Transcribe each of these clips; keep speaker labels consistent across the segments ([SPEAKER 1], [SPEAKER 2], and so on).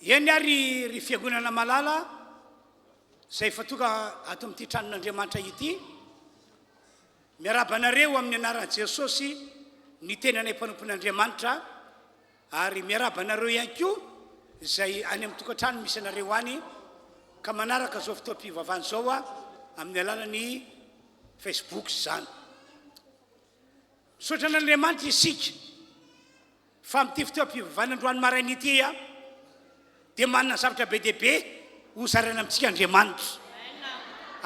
[SPEAKER 1] Eny ary ry Fiangonana malala izay efa tonga ato amin'ity tranon'Andriamanitra ity, miarahaba anareo amin'ny anaran'i Jesosy ny tenanay mpanompon'Andriamanitra ary miarahaba anareo ihany koa izay any amin'ny tokantrano misy anareo any ka manaraka izao fotoam-pivavahana izao amin'ny alalan'ny Facebook izany. Misaotra an'Andriamanitra isika fa amin'ity fotoam-pivavahana androany maraina ity dia manana zavatra be dia be ho zaraina amintsika Andriamanitra.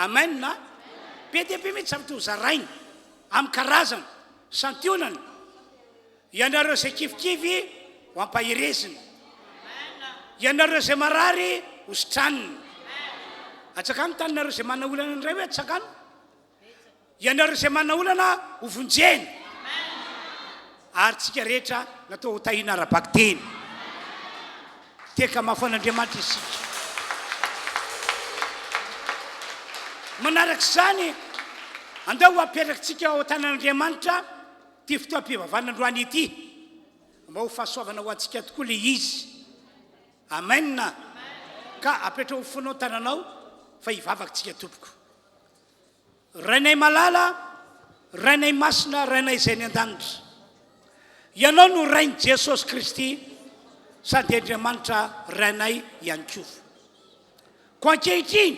[SPEAKER 1] Amen. Be dia be mihitsy zavatra ho zaraina amin'ny karazana, santionany. Ianareo izay kivikivy ho ampaherezina. Ianareo izay marary ho sitranina. Atsangano taninareo izay manana olana indray hoe atsangano. Ianareo izay manana olana ho vonjena. Ary tsika rehetra natao ho tahiana ara-bakiteny. Teka mafy an'Andriamanitra isika. Manaraka izany, andao ho apetrakintsika ao an-tanan'Andriamanitra ity fotoam-pivavahana androany ity, mba ho fahasoavana ho antsika tokoa ilay izy. Amen. Ka apetraho ho fonao ny tananao fa hivavaka tsika tompoko. Rainay malala, Rainay masina, Rainay izay any an-danitra. Ianao no Rain'i Jesosy Kristy sady Andriamanitra Rainay ihany koa. Koa ankehitriny,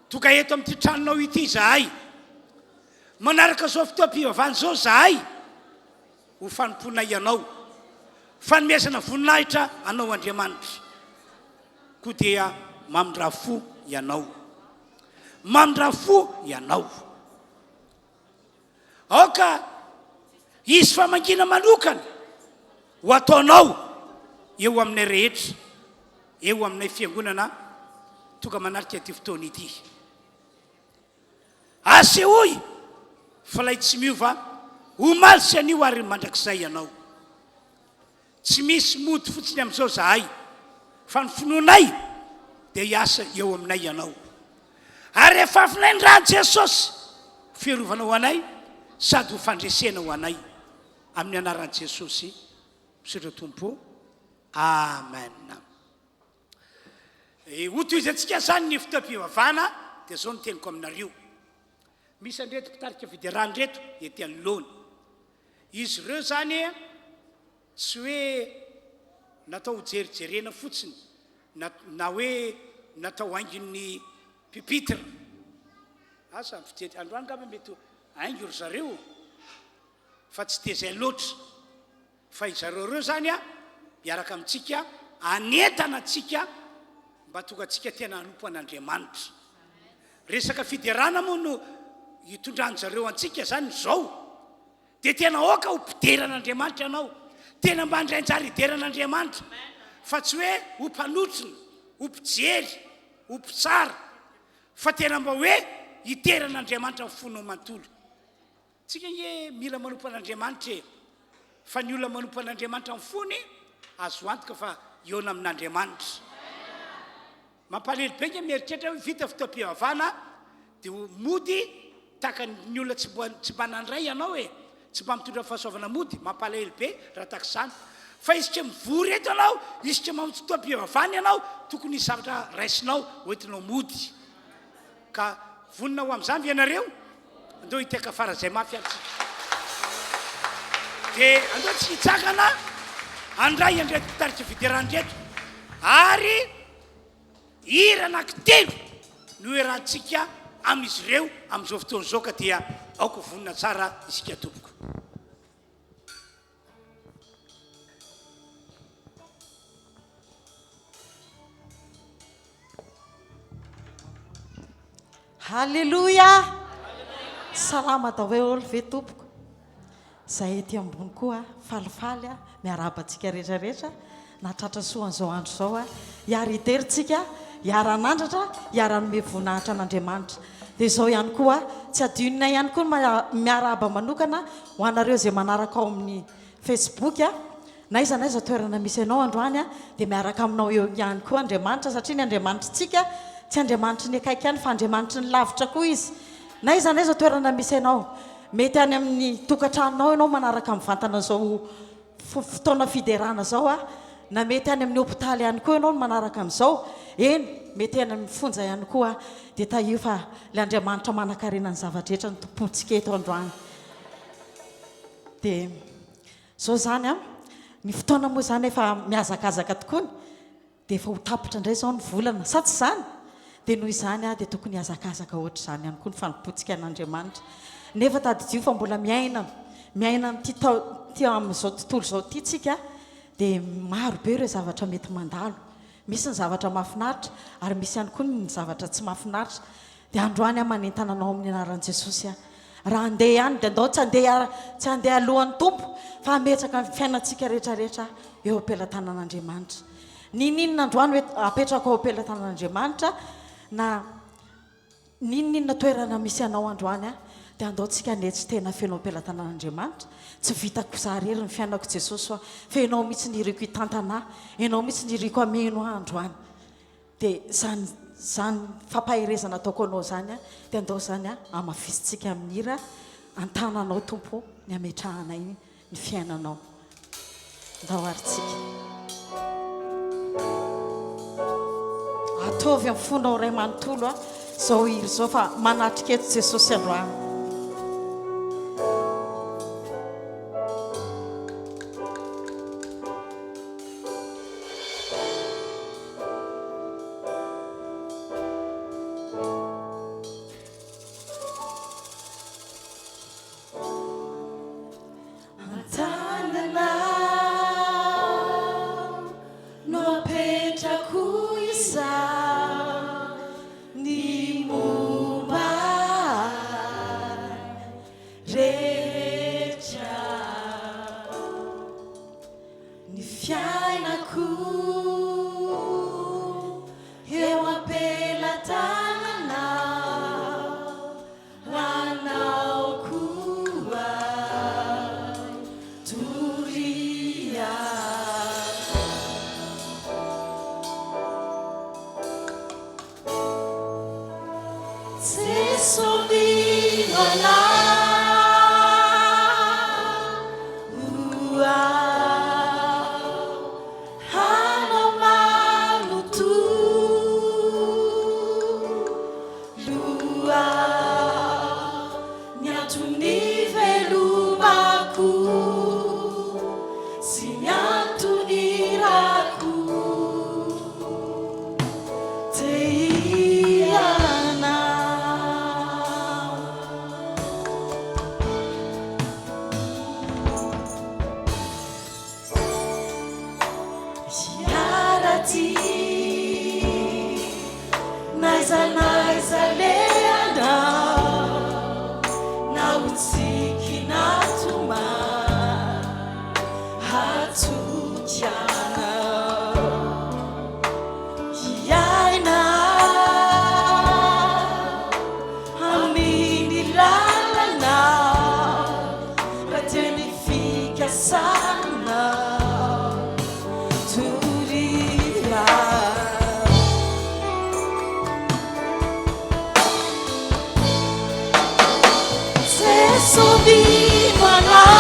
[SPEAKER 1] tonga eto amin'ity tranonao ity izahay. Manaraka izao fotoam-pivavahana izao izahay ho fanompoanay Anao, fanomezana voninahitra Anao Andriamanitra. Koa dia mamindrà fo Ianao. Mamindrà fo Ianao. Aoka hisy famangiana manokana ho ataonao eo aminay rehetra, eo aminay fiangonana tonga manatrika ity fotoana ity. Asehoy fa ilay tsy miova omaly sy anio ary mandrakizay Ianao. Tsy misy mody fotsiny amin'izao izahay, fa ny finoanay dia hiasa eo aminay Ianao. Ary afafinay ny ran'i Jesosy ho fiarovana ho anay sady ho fandresena ho anay. Amin'ny anaran'i Jesosy, misaotra Tompo. Amen. Hotohizantsika izany ny fotoam-pivavahana, dia izao no teniko aminareo. Misy an'ireto mpitarika fiderana ireto ety anoloana. Izy ireo izany tsy hoe natao ho jerijerena fotsiny na na hoe natao haingon'ny pupitre. Asa ny fijery androany angamba mety ho haingo ry zareo fa tsy dia izay loatra. Fa izareo ireo izany miaraka amintsika hanentana antsika mba tonga antsika tena hanompo an'Andriamanitra. Resaka fiderana moa no hitondran-jareo antsika izany izao. Dia tena aoka ho mpidera an'Andriamanitra ianao. Tena mba handray anjara hidera an'Andriamanitra. Fa tsy hoe ho mpanotrona, ho mpijery, ho mpitsara. Fa tena mba hoe hidera an'Andriamanitra amin'ny fonao manontolo. Tsika ange mila manompo an'Andriamanitra e! Fa ny olona manompo an'Andriamanitra amin'ny fony, azo antoka fa hihaona amin'Andriamanitra. Mampalahelo be ange mieritreritra hoe vita fotoam-pivavahana dia ho mody tahaka ny olona tsy mba tsy mba nandray ianao e! Tsy mba mitondra fahasoavana mody, mampalahelo be raha tahaka izany. Fa isika mivory eto ianao, isika mamonjy fotoam-pivavahana ianao, tokony hisy zavatra raisinao hoentinao mody. Ka vonona ho amin'izany ve ianareo? Andao hiteka faran'izay mafy ary tsika. Dia andao tsika hitsangana handray an'ireto mpitarika fiderana ireto. Ary hira anankitelo no iarahantsika amin'izy ireo amin'izao fotoana izao ka dia aoka ho vonona tsara isika tompoko.
[SPEAKER 2] Haleloia! Salama daholo ve tompoko? Zay ety ambony koa falifaly miarahaba antsika rehetra rehetra nahatratra soa an'izao andro izao hiara-hidery tsika, hiara-hanandratra, hiara-hanome voninahitra an'Andriamanitra. Dia izao ihany koa, tsy adinonay ihany koa ny miarahaba manokana ho anareo izay manaraka ao amin'ny Facebook. Na aiza na aiza toerana misy anao androany dia miaraka aminao eo ihany koa Andriamanitra satria ny Andriamanitritsika tsy Andriamanitry ny akaiky ihany fa Andriamanitry ny lavitra koa Izy. Na aiza na aiza toerana misy anao, mety any amin'ny tokantranonao ianao manaraka mivantana izao fotoana fiderana izao. Na mety any amin'ny hopitaly ihany koa ianao no manaraka an'izao. Eny, mety any amin'ny fonja ihany koa. Dia tahio fa ilay Andriamanitra manankarena ny zava-drehetra no tompontsika eto androany. Dia izao izany an, ny fotoana moa izany efa mihazakazaka tokoa ny. Dia efa ho tapitra indray izao ny volana, sa tsy izany? Dia noho izany aho dia tokony hihazakazaka ohatr'izany ihany koa ny fanompoantsika an'Andriamanitra. Nefa tadidio fa mbola miaina, miaina amin'ity tao, ity amin'izao tontolo izao ity tsika, dia maro be ireo zavatra mety mandalo. Misy ny zavatra mahafinaritra, ary misy ihany koa ny zavatra tsy mahafinaritra. Dia androany aho manentana anao amin'ny anaran'i Jesosy aho. Raha handeha ihany dia andao tsy handeha tsy handeha alohan'ny Tompo fa hametraka ny fiainantsika rehetra rehetra eo am-pelatanan'Andriamanitra. N'inon'inona androany hoe apetrako ao am-pelatanan'Andriamanitra na n'inon'inona toerana misy anao androany aho dia andao tsika hanetry tena feno am-pelatanan'Andriamanitra. Tsy vitako za irery ny fiainako Jesosy hoa fa Ianao mihitsy no iriko hitantana ahy, Ianao mihitsy no iriko hameno ahy androany. Dia izany izany fampaherezana ataoko anao izany an, dia andao izany an, hamafisintsika amin'ny hira an-tananao Tompo ny hametrahanay ny fiainanao. Andao ary tsika. Ataovy amin'ny fonao iray manontolo an, izao hira izao fa manatrika eto Jesosy androany. An-tanana no apetrako izany ny momba ahy rehetra. Ny fiainako eo am-pelatananao, ho anao koa doria. Jeso mino anao ho aho hanao manontolo aho ny antony velomako sy ny antony irako. N'aiza n'aiza alehanao na ho tsiky na tomany hatoky anao. Hiaina amin'ny lalanao raha teny fikasanao doria. Jeso mino anao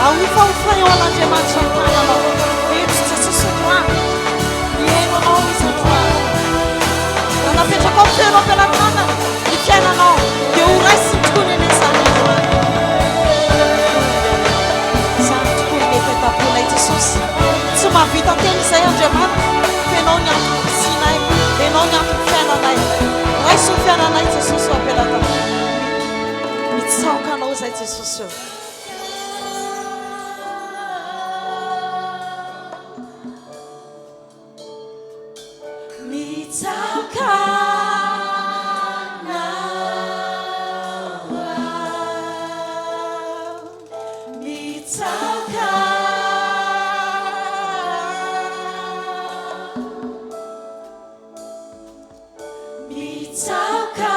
[SPEAKER 2] Ahofahofa eo an'Andriamanitra ny tananao. Eto Jesosy androany. Mihaino anao Izy androany. Raha napetrakao feno am-pelatanana ny fiainanao, dia ho raisiny tokoa ny anie izany androany. Izany tokoa ny mety Jesosy. Tsy mahavita tena izay Andriamanitra, fa Ianao ny antom-pisianay, Ianao ny antom-piainanay. Raiso ny fiainanay Jesosy eo am-pelatananao. Mitsaoka Anao izay Jesosy ô. Mitsaoka Anao aho. Mitsaoka Mitsaoka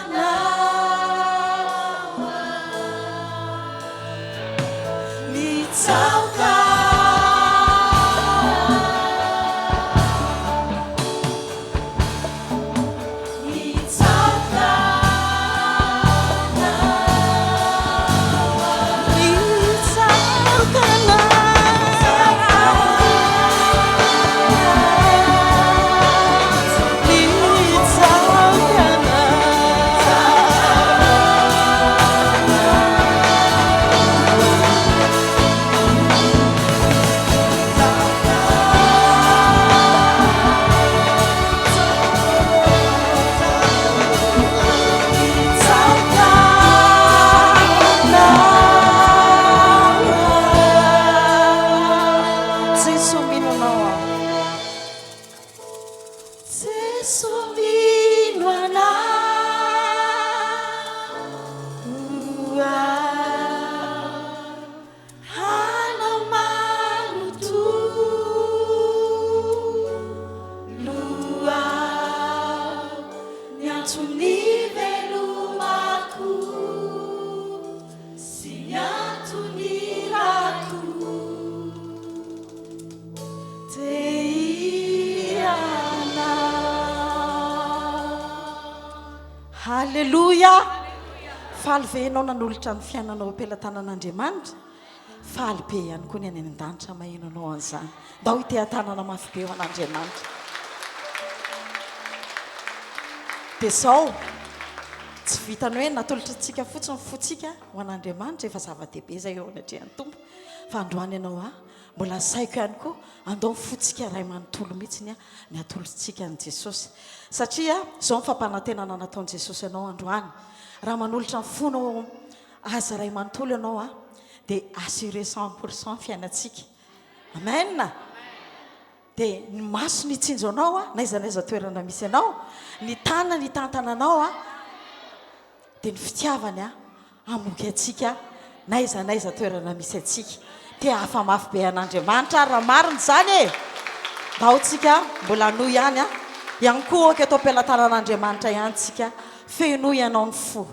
[SPEAKER 2] Anao aho. Mitsaoka Mitsaoka Anao aho. Mitsaoka Jeso mino anao aho. Jeso mino anao aho. Hanao manontolo aho. Ny antony ivelomako sy ny antony irako. Te hianao. Haleloia! Faly ve ianao nanolotra ny fiainanao ho am-pelatanan'Andriamanitra? Faly be ihany koa ny any an-danitra maheno anao an'izany. Ndao hiteha-tanana mafy be ho an'Andriamanitra. Dia izao, tsy vitan'ny hoe natolotra antsika fotsiny ny fontsika ho an'Andriamanitra, efa zava-dehibe izay eo anatrehan'ny Tompo, fa androany ianao ahy, mbola asaiko ihany koa, andao ny fontsika iray manontolo mihitsy ny hatolotsika an'i Jesosy. Satria izao ny fampanantenana nataon'i Jesosy anao androany, raha manolotra ny fonao Azy iray manontolo ianao an, dia assuré 100% ny fiainantsika. Amen! Dia ny masony hitsinjo anao an, n'aiza n'aiza toerana misy anao, ny tanany hitantana anao an, dia ny fitiavany an, hamoky antsika n'aiza n'aiza toerana misy antsika. Te hahafa mafy be an'Andriamanitra ary raha marina izany e! Ndao tsika mbola hanohy ihany an, hiankohoka eto am-pelatanan'Andriamanitra ihany tsika, fenoy ianao ny fo.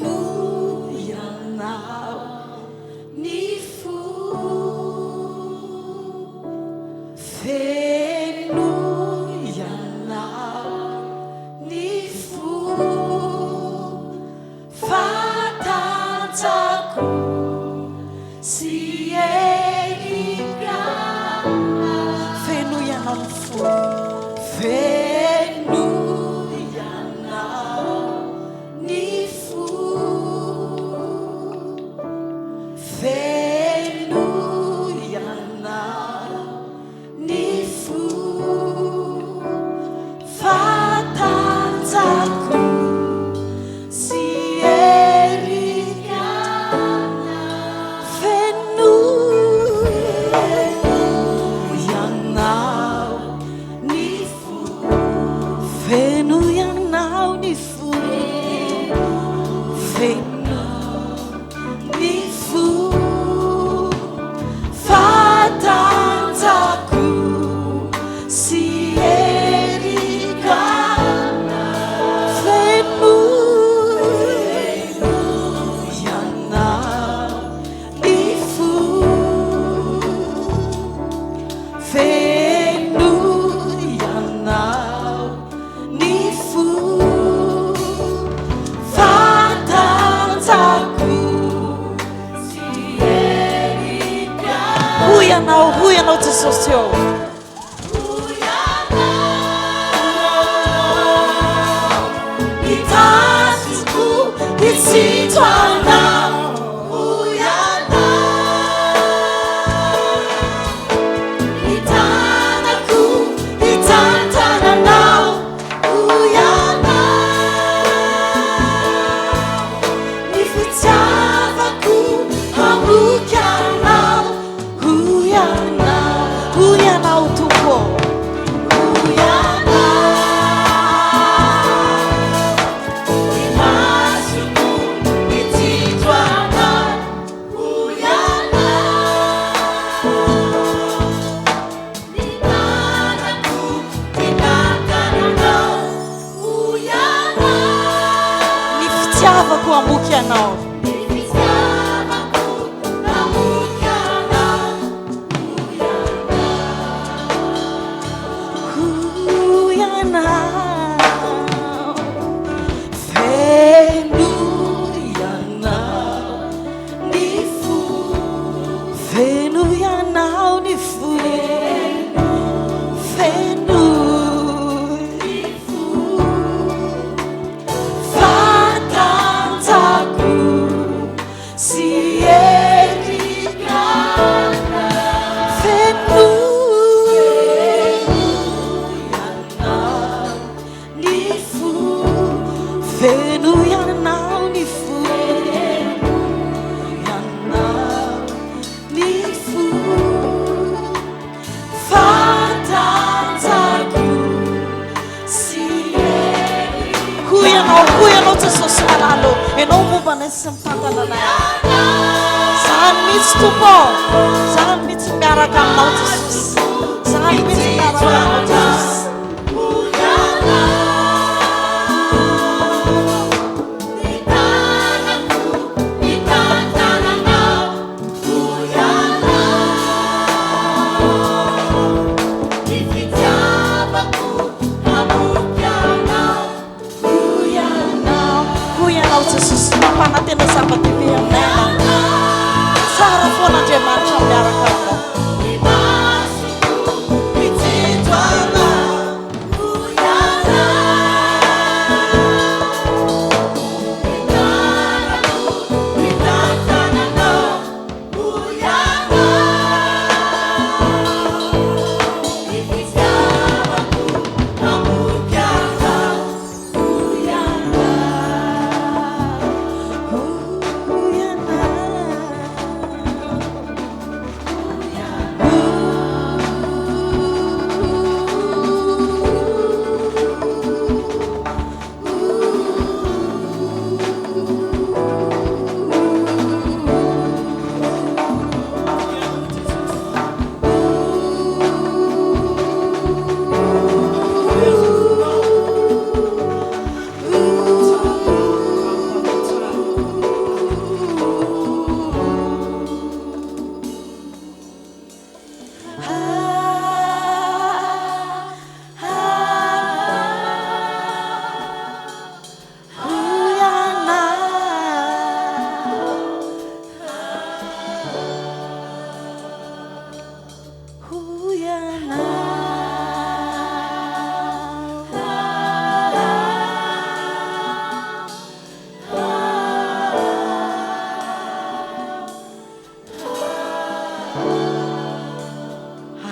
[SPEAKER 2] Fenoy ianao ny fo, fenoy ianao ny fo, fa tanjako sy heriko. Fenoy ianao ny fo, fenoy ianao ny fo, fenoy ianao ny fo, fa tanjako sy heriko. Fenoy ianao ny fo. Fenoy ianao ny fo. Fenoy ny fo. Fa tanjako sy heriko. Fenoy ianao ny fo. Fenoy ianao ny Mitantananao, hoy Ianao. Ny fitiavako hamoky anao, hoy Ianao. Hoy Ianao, Tompo ô, hoy Ianao. Ny masoko mitsinjo anao, hoy Ianao. Ny tanako mitantananao, hoy Ianao. Ny fitiavako hamoky anao. Ny fitiavako hamoky anao, hoy Ianao. Hoy Ianao. Feno Ianao ny fo. Feno Ianao ny fo. Feno ny fo. Fatanjako sy heriko. Feno Ianao ny fo. Feno Ianao ny fo. Ianao ny fo. Fatanjako sy heriko. Hoy Ianao, hoy Ianao Jesosy malala ô, Ianao momba anay sy mitantana anay. Zany mihitsy Tompo ô, zany mihitsy miaraka aminao Jesosy, zany mihitsy miaraka aminao Jesosy. Hoy Ianao, hoy Ianao Jesosy, mampanantena zava-dehibe aminay Ianao. Tsara foana Andriamanitra miaraka aminao.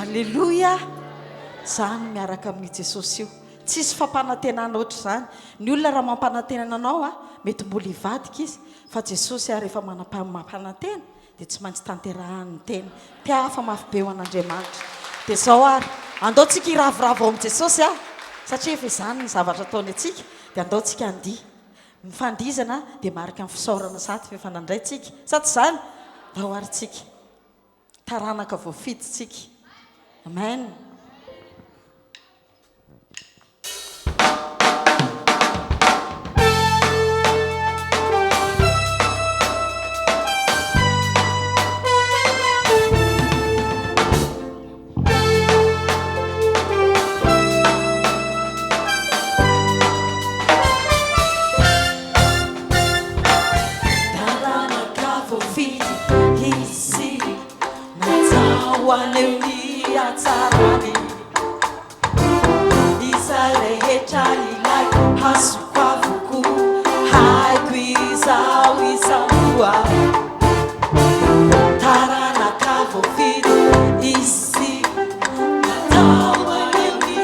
[SPEAKER 2] Aleloia! Zany miaraka amin'i Jesosy io. Tsisy fampanantenana ohatr'izany. Ny olona raha mampanantena anao a, mety mbola hivadika izy, fa Jesosy a rehefa manam-pampanantena dia tsy maintsy tanterahany ny teny. Mpihafa mafy be ho an'Andriamanitra. Dia izao ary, andao tsika hiravoravo ao amin'i Jesosy a, satria efa izany ny zavatra ataony antsika, dia andao tsika handihy. Ny fandihizana dia mariky ny fisaorana sady fa efa nandray tsika. Sa tsy izany? Ndao ary tsika. Taranaka voafidy tsika. Amen. Taranaka voafidy izy, natao haneho ny hatsarany. Izay rehetra ilaiko azoko avokoa, haiko izao izao. Taranaka voafidy izy, natao haneho ny.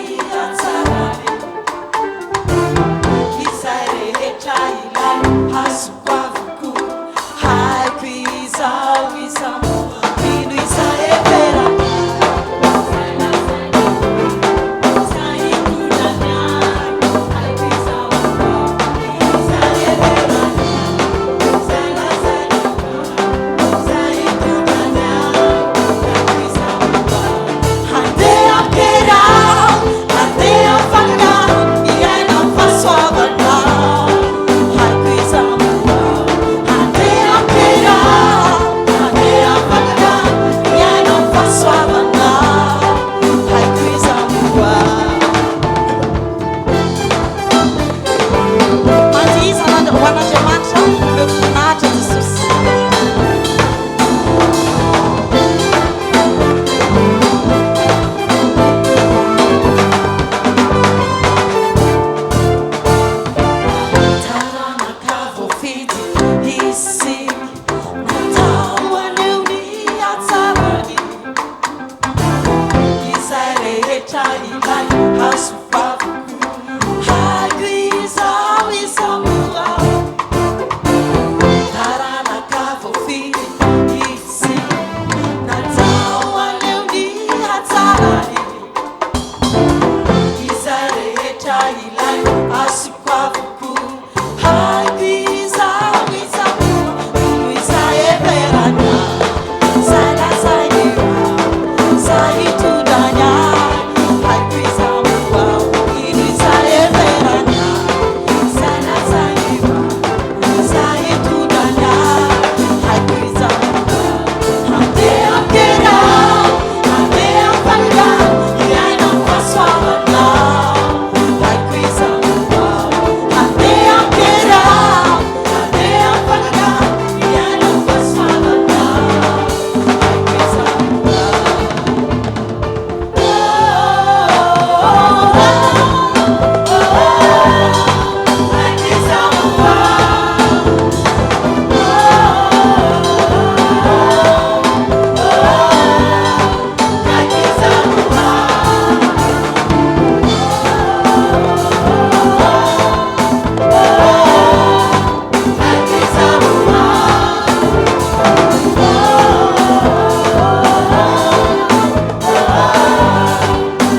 [SPEAKER 2] Haiko izao izao aho. Taranaka voafidy izy. Natao haneho ny hatsarany. Izay rehetra ilaiko azoko avokoa. Haiko izao izao ino izay heverana. Izay lazainy ahy, izay hitondrany ahy. Haiko izao aho ino izay heverana. Izay lazainy ahy, izay hitondrany ahy. Haiko izao aho. Handeha am-piera, handeha am-panina, hiaina amin'ny fahasoavana. Haiko izao aho. Handeha am-piera, handeha am-panina, hiaina amin'ny fahasoavana. Haiko izao aho. Haiko izao aho. Haiko izao aho. Haiko izao aho.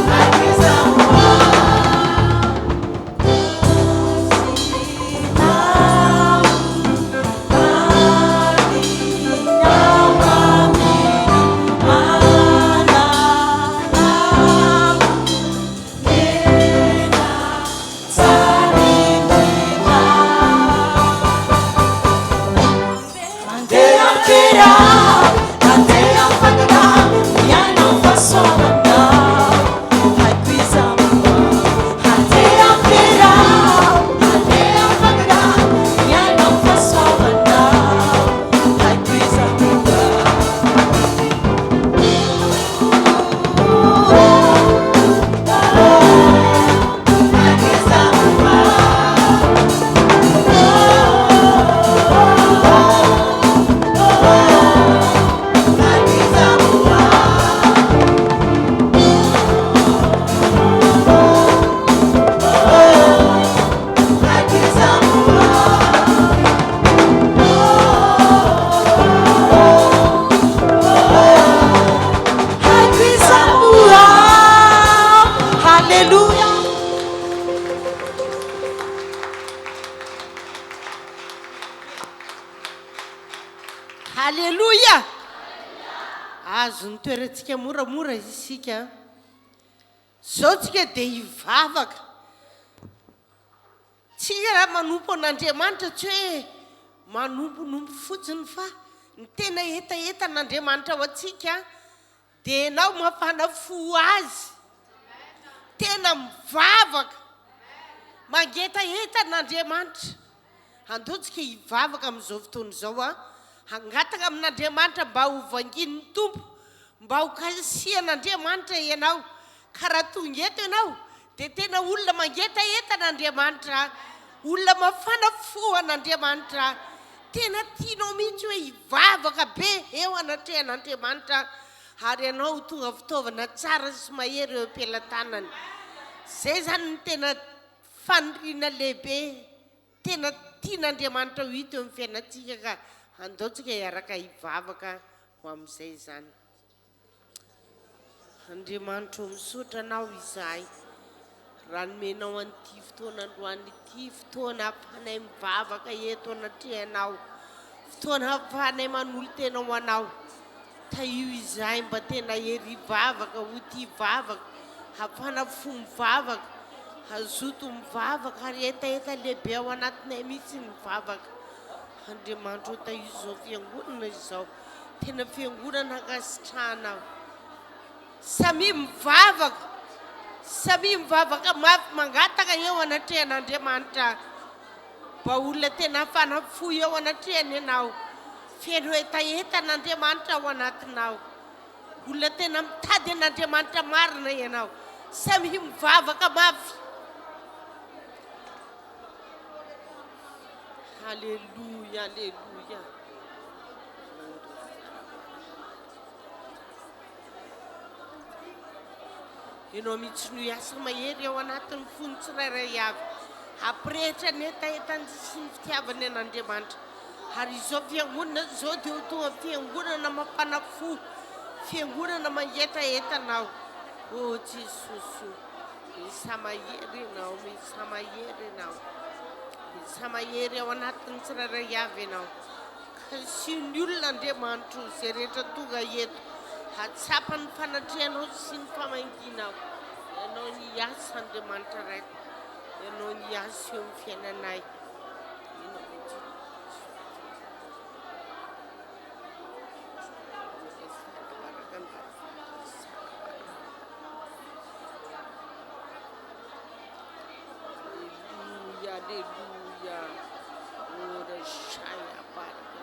[SPEAKER 2] Haiko izao aho. Mandeha am-piera, mandeha am-panana, miaina amin'ny fahasoavana. Haiko izao Handeha am-piera, handeha am-panana, miaina amin'ny fahasoavana. Haiko izao. Haiko izao. Haiko izao. Haiko izao. Haiko izao. Haleloia.
[SPEAKER 3] Haleloia! Azo ny toerantsika moramora isika. Zao tsika dia hivavaka. Tsika raha manompo an'Andriamanitra tsy hoe manomponompo fotsiny fa ny tena hetahetan'Andriamanitra ho antsika dia ianao mafana fo azy. Tena mivavaka. Mangetaheta an'Andriamanitra. Andao tsika hivavaka amin'izao fotoana izao a. Hangataka amin'Andriamanitra mba ho vangian'ny Tompo, mba ho kasihan'Andriamanitra ianao. Ka raha tonga eto ianao dia tena olona mangetaheta an'Andriamanitra, olona mafana fo an'Andriamanitra. Tena tianao mihitsy hoe hivavaka be eo anatrehan'Andriamanitra ary ianao ho tonga fitaovana tsara sy mahery eo am-pelatanany. Izay izany no tena faniriana lehibe tena tian'Andriamanitra ho hita eo amin'ny fiainantsika ka andao tsika hiaraka hivavaka ho amin'izay izany. Andriamanitra ô, misaotra Anao izahay raha nomenao an'ity fotoana androany ity, fotoana ahafahanay mivavaka eto anatrehanao, fotoana ahafahanay manolo-tena ho Anao. Tahio izahay mba tena hery hivavaka, ho tia vavaka, hafana fo mivavaka, hazoto mivavaka ary hetaheta lehibe ao anatinay mihitsy ny vavaka. Andriamanitra ô, tahio izao fiangonana izao. Tena fiangonana ankasitrahanao. Samia mivavaka, samia mivavaka mafy mangataka eo anatrehan'Andriamanitra. Mba olona tena hafana fo eo anatrehany ianao. Feno hetaheta an'Andriamanitra ao anatinao. Olona tena mitady an'Andriamanitra marina ianao. Samia mivavaka mafy. Haleloia, haleloia. Ianao mihitsy no hiasa mahery ao anatin'ny fon'ny tsirairay avy. Hampirehitra ny hetahetany sy ny fitiavany an'Andriamanitra. Ary izao fiangonana izao dia ho tonga fiangonana mafana fo, fiangonana mangetaheta Anao. Oh Jesosy o, miasa mahery Ianao, miasa mahery Ianao. Miasa mahery ao anatin'ny tsirairay avy Ianao. Kasiho ny olona Andriamanitra o, izay rehetra tonga eto, hahatsapa ny fanatrehanao sy ny famangianao. Ianao ny hiasa Andriamanitra Raiko, Ianao ny hiasa eo amin'ny fiainanay. Aleloia, aleloia. Ora shaya baraka.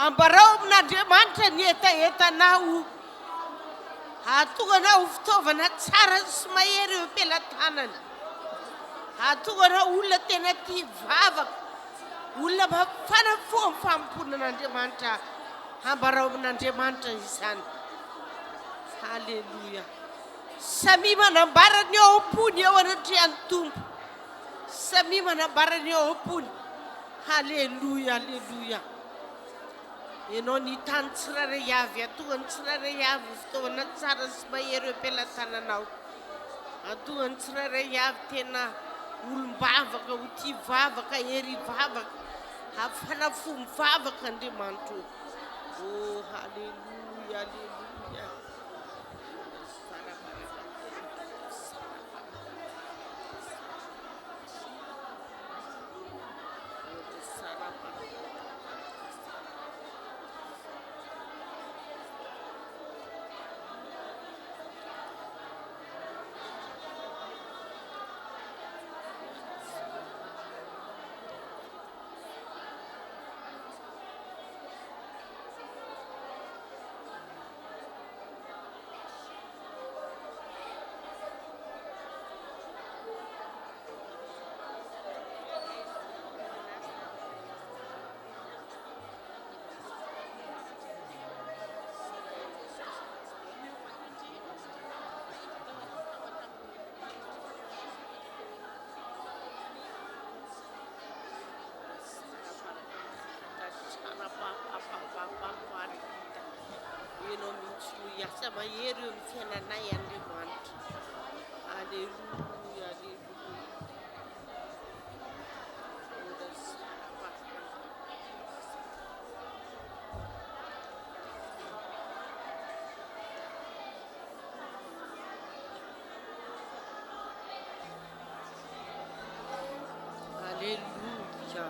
[SPEAKER 3] Ambarao amin'Andriamanitra ny hetahetanao, hahatonga anao ho fitaovana tsara sy mahery eo am-pelatanany. Hahatonga anao olona tena tia vavaka, olona mafana fo amin'ny fanompoana an'Andriamanitra. Ambarao amin'Andriamanitra izany. Haleloia. Samia manambara ny ao am-pony eo anatrehan'ny Tompo. Samia manambara ny ao am-pony. Haleloia, haleloia. Ianao ny tany tsirairay avy, hahatonga ny tsirairay avy ho fitaovana tsara sy mahery eo am-pelatananao. Hahatonga ny tsirairay avy tena olom-bavaka, ho tia vavaka, hery hivavaka, hafana fo mivavaka Andriamanitra o. Oh, haleloia, haleloia. Ianao mihitsy no hiasa mahery eo amin'ny fiainanay Andriamanitra. Aleloia, aleloia. Aleloia.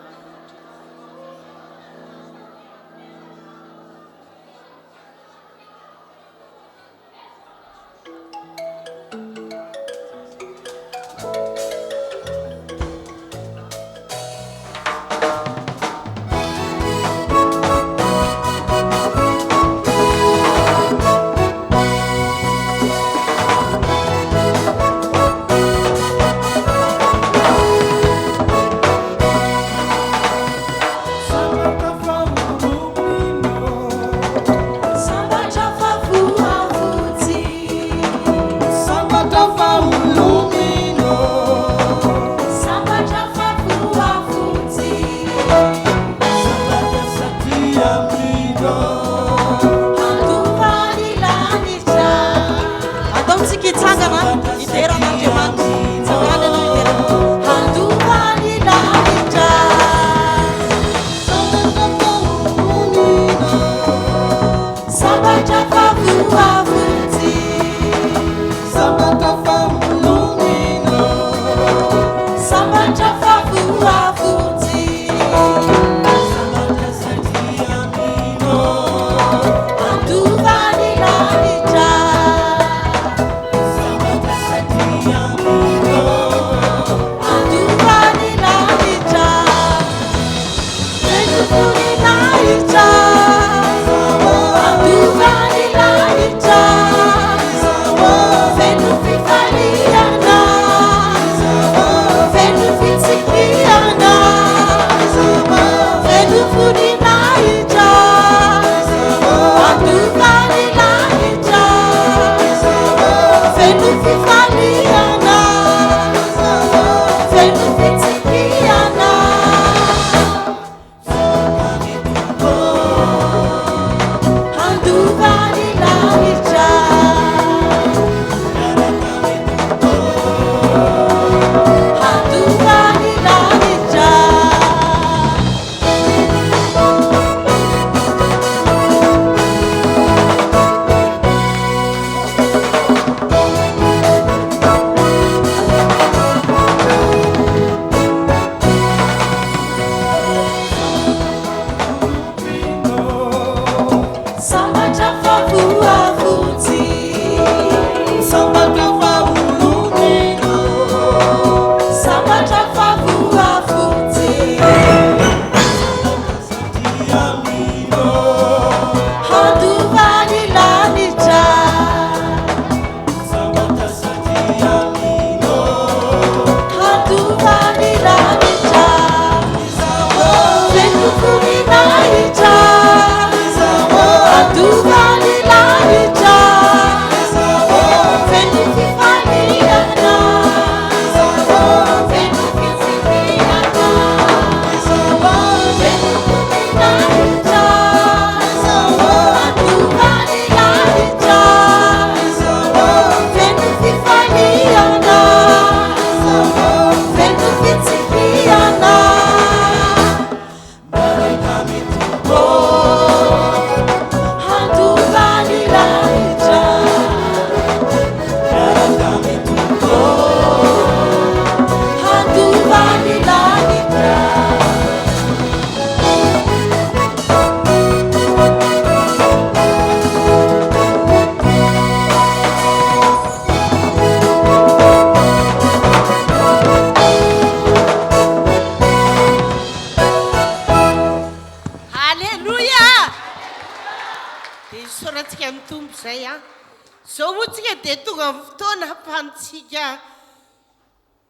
[SPEAKER 3] Izao moa tsika dia tonga amin'ny fotoana ahafahantsika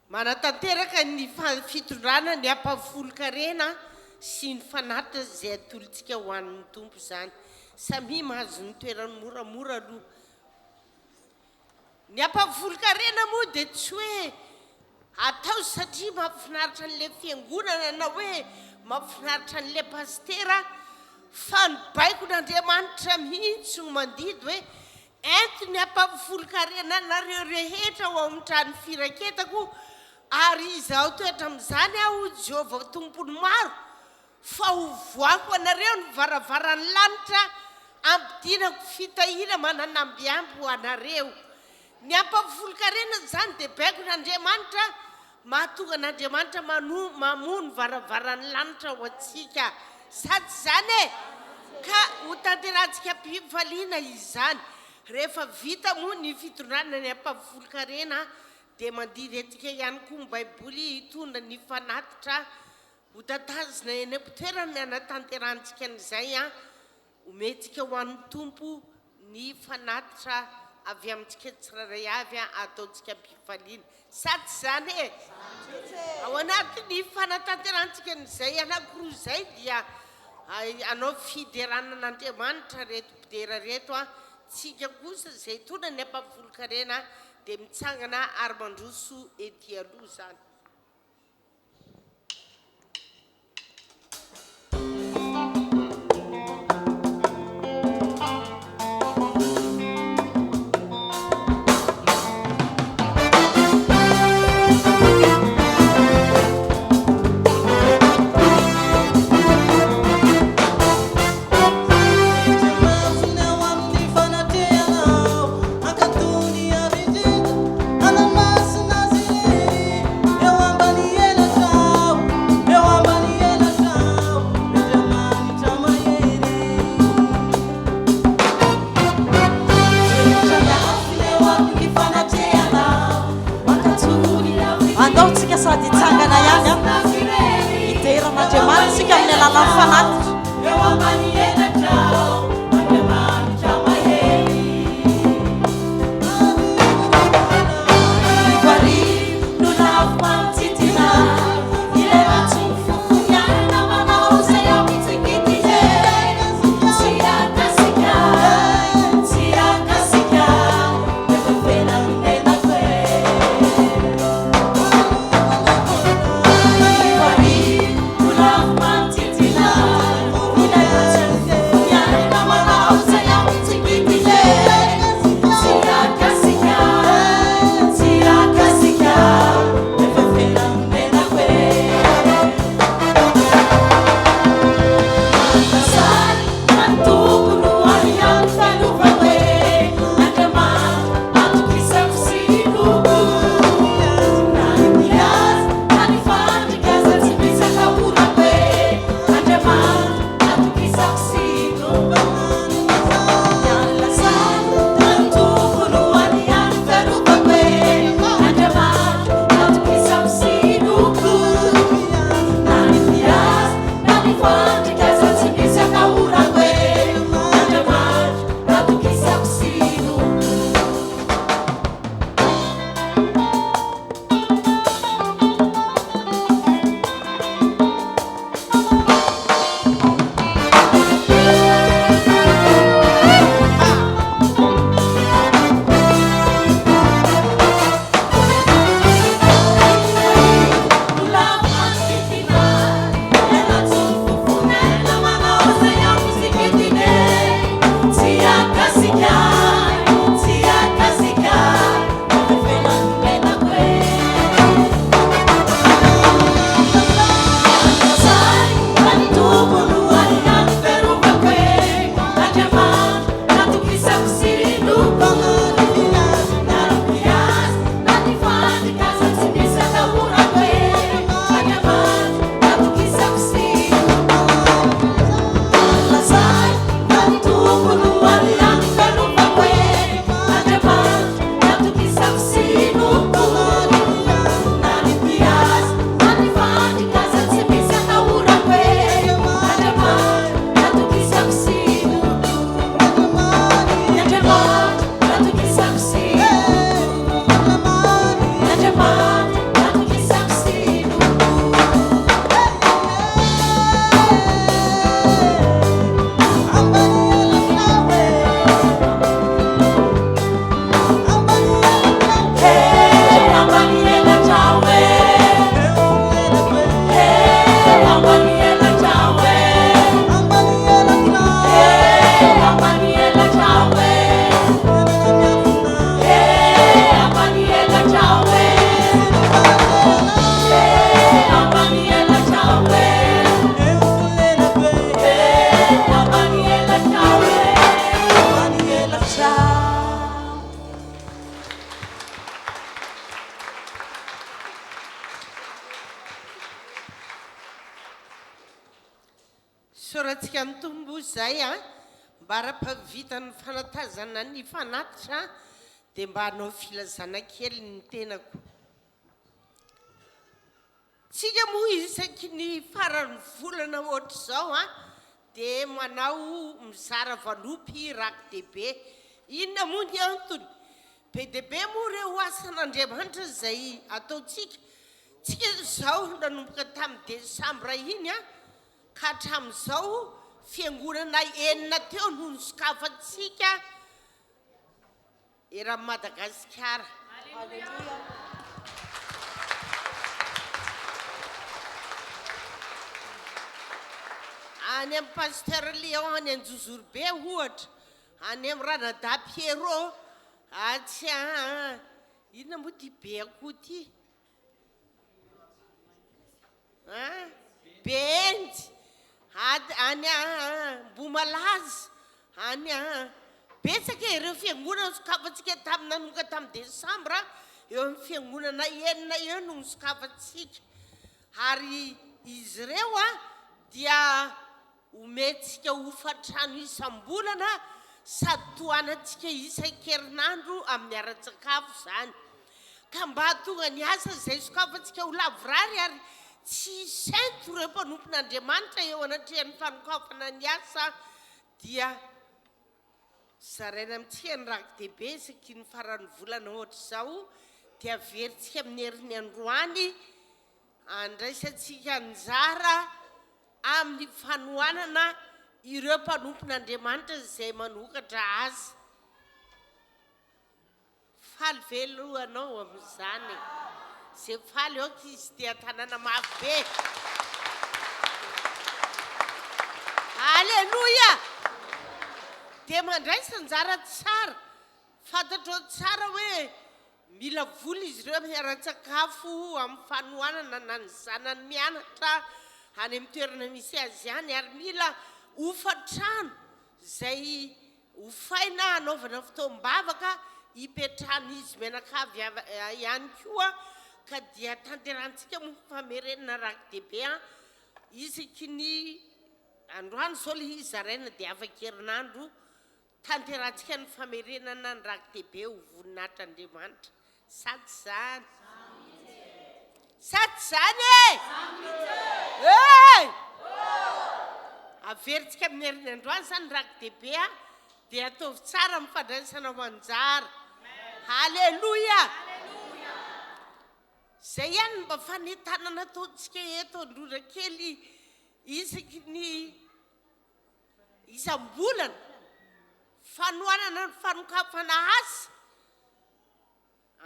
[SPEAKER 3] manatanteraka ny fitondrana ny ampahafolon-karena sy ny fanatitra izay atolotsika ho an'ny Tompo izany. Samia mahazo ny toerany moramora aloha. Ny ampahafolon-karena moa dia tsy hoe atao satria mahafinaritra an'ilay fiangonana na hoe mahafinaritra an'ilay pasitera fa ny baikon'Andriamanitra mihitsy no mandidy hoe ento ny ampahafolon-karenanareo rehetra ao amin'ny trano firaketako ary izaho toetra amin'izany aho Jehovah Tompon'ny maro Fa hovoako anareo ny varavaran'ny lanitra, hampidinako fitahiana manan'ambiamby ho anareo. Ny ampahafolon-karena izany dia baikon'Andriamanitra, mahatonga an'Andriamanitra manoa, mamoha ny varavaran'ny lanitra ho antsika. Sa tsy izany e? Ka hotanterahantsika am-pifaliana izany. Rehefa vita moa ny fitondrana ny ampahafolon-karena, dia mandidy antsika ihany koa ny Baiboly hitondra ny fanatitra Ho tatazina eny am-pitoerana ny hanatanterahantsika an'izay an, omentsika ho an'ny Tompo ny fanatitra avy amintsika tsirairay avy an, ataontsika am-pifaliana. Sa tsy izany e? Ao anatin'ny fanatanterahantsika an'izay anankiroa izay dia hanao fiderana an'Andriamanitra ireto mpidera ireto an, tsika kosa izay hitondra ny ampahafolon-karena dia mitsangana ary mandroso ety aloha izany.
[SPEAKER 2] Andao tsika sady hitsangana ihany an. Hidera an'Andriamanitra isika amin'ny alalan'ny fanatitra. Eo ambany elatrao, Andriamanitra mahery.
[SPEAKER 3] Isaorantsika ny Tompo izay a, mbara-pahavitan'ny fanatazana ny fanatitra dia mba hanao filazana kely ny tenako. Tsika moa isaky ny faran'ny volana ohatr'izao a, dia manao mizara valopy raki-dehibe. Inona moa ny antony? Be dia be moa ireo asan'Andriamanitra izay ataontsika. Tsika izao nanomboka tamin'ny desambra iny a, ka hatramin'izao fiangonana enina teo no nosokafantsika eran'i Madagasikara. Any amin'ny Pasteur Léon any Anjozorobe ohatra, any amin'ny Ranadahy Pierrot atsy inona moa ity be akoho ity? An, Behenjy, ad, any Ambohimalaza, any Betsaka e, ireo fiangonana nosokafantsika tamin'ny nanomboka tamin'ny desambra, eo amin'ny fiangonana enina eo no nosokafantsika. Ary izy ireo dia Omentsika hofan-trano isam-bolana sady tohanantsika isan-kerinandro amin'ny ara-tsakafo izany. Ka mba hahatonga ny asa izay sokafantsika ho lavorary ary tsy hisento ireo mpanompon'Andriamanitra eo anatrehan'ny fanokafana ny asa dia zaraina amintsika ny raki-dehibe isaky ny faran'ny volana ohatr'izao dia averintsika amin'ny herin'ny androany Andraisantsika anjara amin'ny fanohanana ireo mpanompon'Andriamanitra izay manokatra asa. Faly ve aloha ianao amin'izany e? Izay faly aoka izy te an-tanàna mafy be. Aleloia! Dia mandraisa anjara tsara. Fantatrao tsara hoe Mila vola izy ireo hiara-tsakafo amin'ny fanohanana na ny zanany mianatra any amin'ny toerana misy azy any ary mila hofan-trano izay hofaina hanaovana fotoam-bavaka hipetrahan'izy mianakavy ihany koa ka dia tanterahantsika moa famerenana raki-dehibe isaky ny androany izao ilay izy zaraina dia afaka herinandro Tanterahantsika ny famerenana ny raki-dehibe ho voninahitr'Andriamanitra. Sa tsy izany? Sa tsy izany e? Hey! Averintsika amin'ny heriny androany izany ny raki-dehibe a, dia ataovy tsara amin'ny fandraisanao anjara. Haleloia! Izay ihany no mba fanentanana ataontsika eto Androndrakely isaky ny Isam-bolana, fanohanana ny fanokafana asa.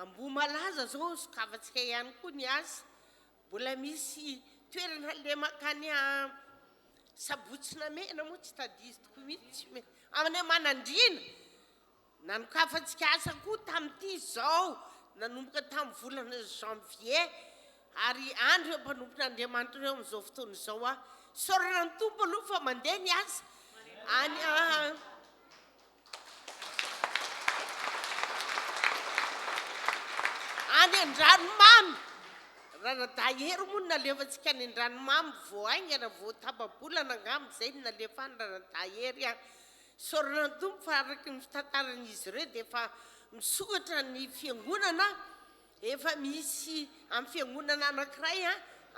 [SPEAKER 3] Ambohimalaza izao sokafantsika ihany koa ny asa. Mbola misy toerana lemaka any Sabotsy Namehana moa tsy tadidiko mihitsy, any Manandriana. Nanokafantsika asa koa tamin'ity izao, nanomboka tamin'ny volana janvier, ary any ireo mpanompon'Andriamanitra ireo amin'izao fotoana izao aho. Isaorana ny Tompo aloha fa mandeha ny asa any any Andranomamy. Ranadahy Hery moa no nalefantsika any Andranomamy vao haingana, vao tapa-bolana angamba izay no nalefa any Ranadahy Hery an. Isaorana ny Tompo fa araka ny fitantaran'izy ireo dia efa misokatra ny fiangonana, efa misy amin'ny fiangonana anankiray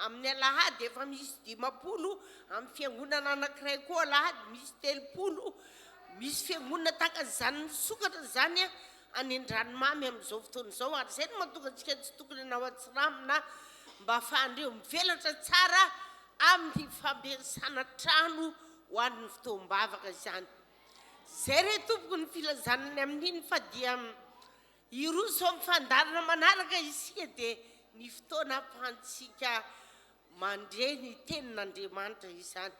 [SPEAKER 3] amin'ny alahady efa misy 50, amin'ny fiangonana anankiray koa alahady misy 30, misy fiangonana tahaka izany misokatra izany any Andranomamy amin'izao fotoana izao ary izay no mahatonga antsika tsy tokony hanao antsiramina mba ahafahan'ireo mivelatra tsara amin'ny fampiasana trano ho an'ny fotoam-bavaka izany. Izay re tompoko ny filazana ny amin'iny fa dia hiroso amin'ny fandaharana manaraka isika dia ny fotoana ahafahantsika mandre ny tenin'Andriamanitra izany.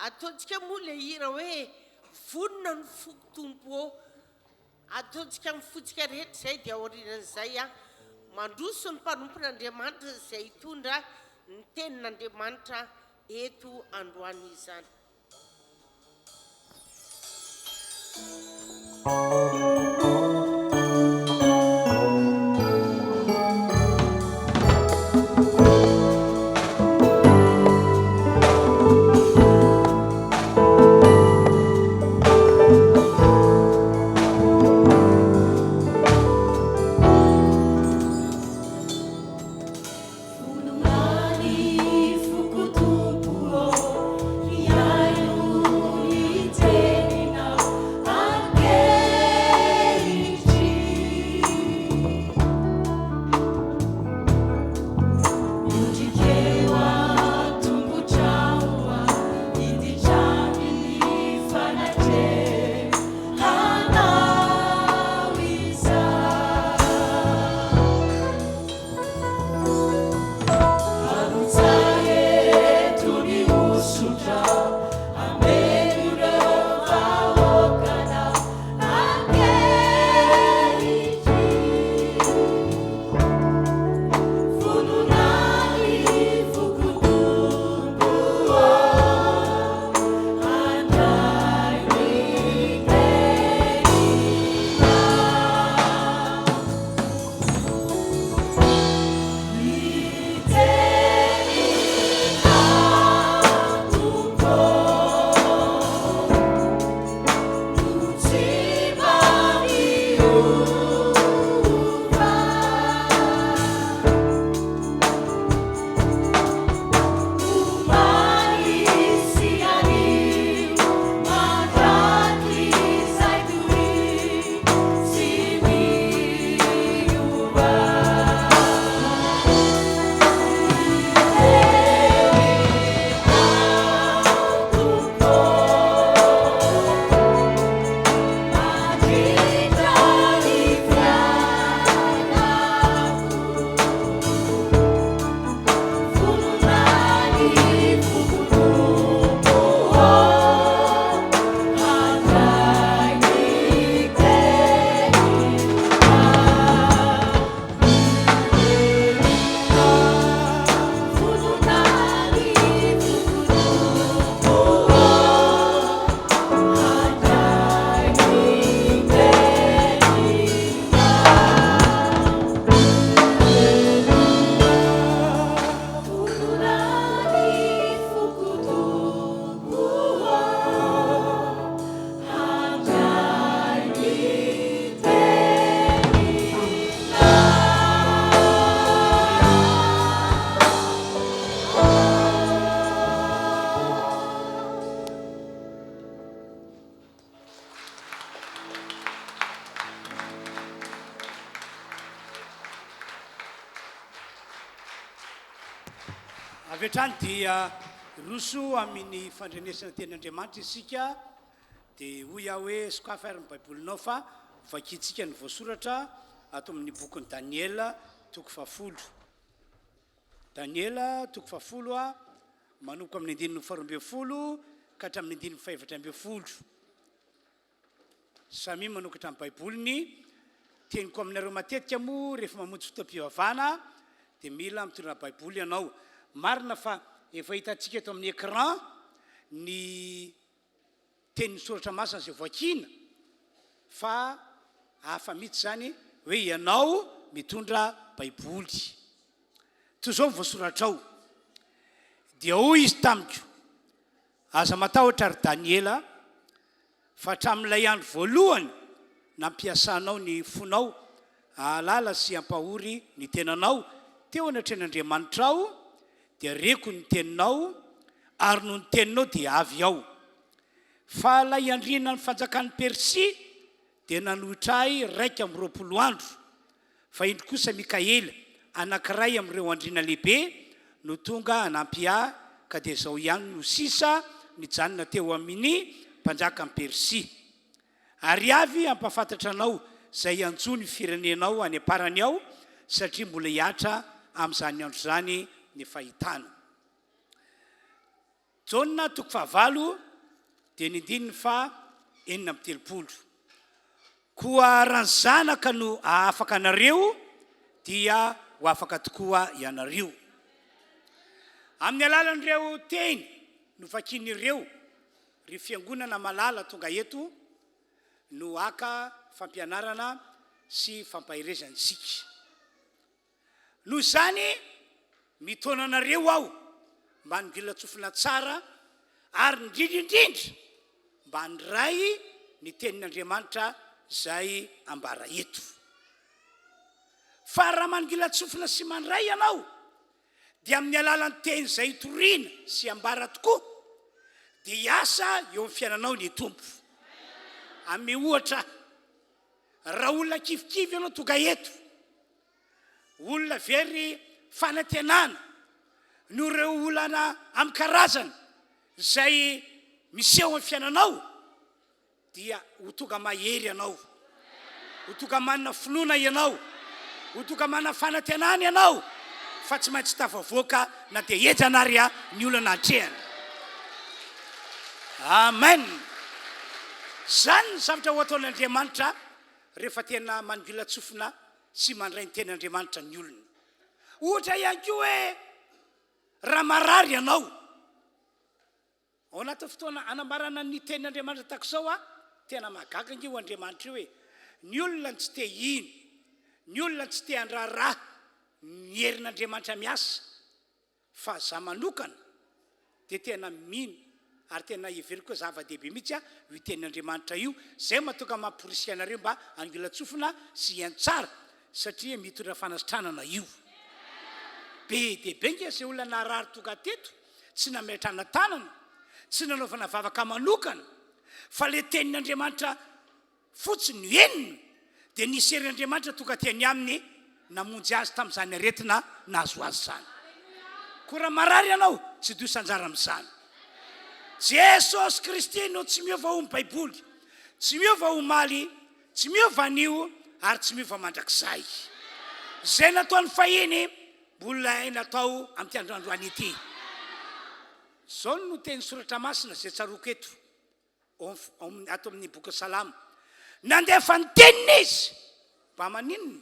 [SPEAKER 3] Ataontsika moa ilay hira hoe vonona ny foko Tompo ô. Ataontsika amin'ny fontsika rehetra izay dia aorianan'izay mandroso ny mpanompon'Andriamanitra izay hitondra ny tenin'Andriamanitra eto androany izany.
[SPEAKER 1] Avy hatrany dia hiroso amin'ny fandrenesana tenin'Andriamanitra isika, dia hoy aho hoe sokafy ary ny Baibolinao fa hovakintsika ny voasoratra ato amin'ny bokin'i Daniela toko fahafolo. Daniela toko fahafolo a, manomboka amin'ny andininy faharoa ambin'ny folo ka hatramin'ny andininy fahefatra ambin'ny folo. Samia manokatra ny Baiboliny. Teniko aminareo matetika moa rehefa mamonjy fotoam-pivavahana dia mila mitondra Baiboly ianao. Marina fa efa hitantsika eto amin'ny écran ny tenin'ny soratra masina izay voakina fa hafa mihitsy izany hoe ianao mitondra Baiboly. Toy izao ny voasoratra ao. Dia hoy izy tamiko, Aza matahotra ry Daniela, fa hatramin'ilay andro voalohany nampiasanao ny fonao hahalala sy hampahory ny tenanao teo anatrehan'Andriamanitrao, dia reko ny teninao, ary noho ny teninao dia avy aho. Fa ilay andrianan'ny fanjakan'i Persia dia nanohitra ahy 21 andro. Fa indro kosa Mikaela, anankiray amin'ireo andriana lehibe, no tonga hanampy ahy, ka dia izao ihany no sisa nijanona teo amin'ny mpanjakan'i Persia. Ary avy hampahafantatra anao izay hanjo ny firenenao any am-parany aho, satria mbola hihatra amin'izany andro izany ny fahitana. Jaona toko fahavalo dia ny andininy faha 36. Koa raha ny Zanaka no hahafaka anareo dia ho afaka tokoa ianareo. Amin'ny alalan'ireo teny novakian'ireo, ry fiangonana malala tonga eto, no haka fampianarana sy fampaherezana isika. Noho izany, mitaona anareo aho mba hanongilan-tsofina tsara ary indrindra indrindra mba handray ny tenin'Andriamanitra izay ambara eto. Fa raha manongilan-tsofina sy mandray ianao, dia amin'ny alalan'ny teny izay itoriana sy ambara tokoa, dia hiasa eo amin'ny fiainanao ny Tompo. Ame ohatra, raha olona kivikivy ianao tonga eto, Olona very fanantenana noho ireo olana amin'ny karazany izay miseho amin'ny fiainanao dia ho tonga mahery ianao, ho tonga manana finoana ianao, ho tonga manana fanantenana ianao fa tsy maintsy tafavoaka na dia henjana ary ny olana atrehana. Amen. Izany ny zavatra ho ataon'Andriamanitra rehefa tena manongilan-tsofina sy mandray ny tenin'Andriamanitra ny olona. Ohatra ihany koa hoe raha marary ianao, ao anatin'ny fotoana anambarana ny tenin'Andriamanitra tahaka izao aho, tena mahagaga ange io Andriamanitra io e. Ny olona no tsy te hino, ny olona no tsy te handraharaha ny herin'Andriamanitra miasa. Fa za manokana dia tena mino ary tena heveriko hoe zava-dehibe mihitsy io tenin'Andriamanitra io, zay mahatonga mamporisika anareo mba hangilan-tsofina sy hihaino tsara satria mitondra fanasitranana io. Be dia be nge zay olona narary tonga teto tsy nametrahana tanana, tsy nanaovana vavaka manokana fa le tenin'Andriamanitra Fotsiny no henony, dia nisy herin' Andriamanitra tonga teny aminy namonjy azy tamin'izany aretina nahazo azy izany. Koa raha marary ianao, tsy diso anjara amin'izany. Jesosy Kristy no tsy miova hoy ny Baiboly, tsy miova omaly, tsy miova anio ary tsy miova mandrakizay. Izay nataony fahiny, mbola hainy atao amin'ity andro androany ity. Izao no teny soratra masina izay tsaroako eto. Ato amin'ny bokin'ny Salamo. Nandefa ny teniny izy. Mba maninona?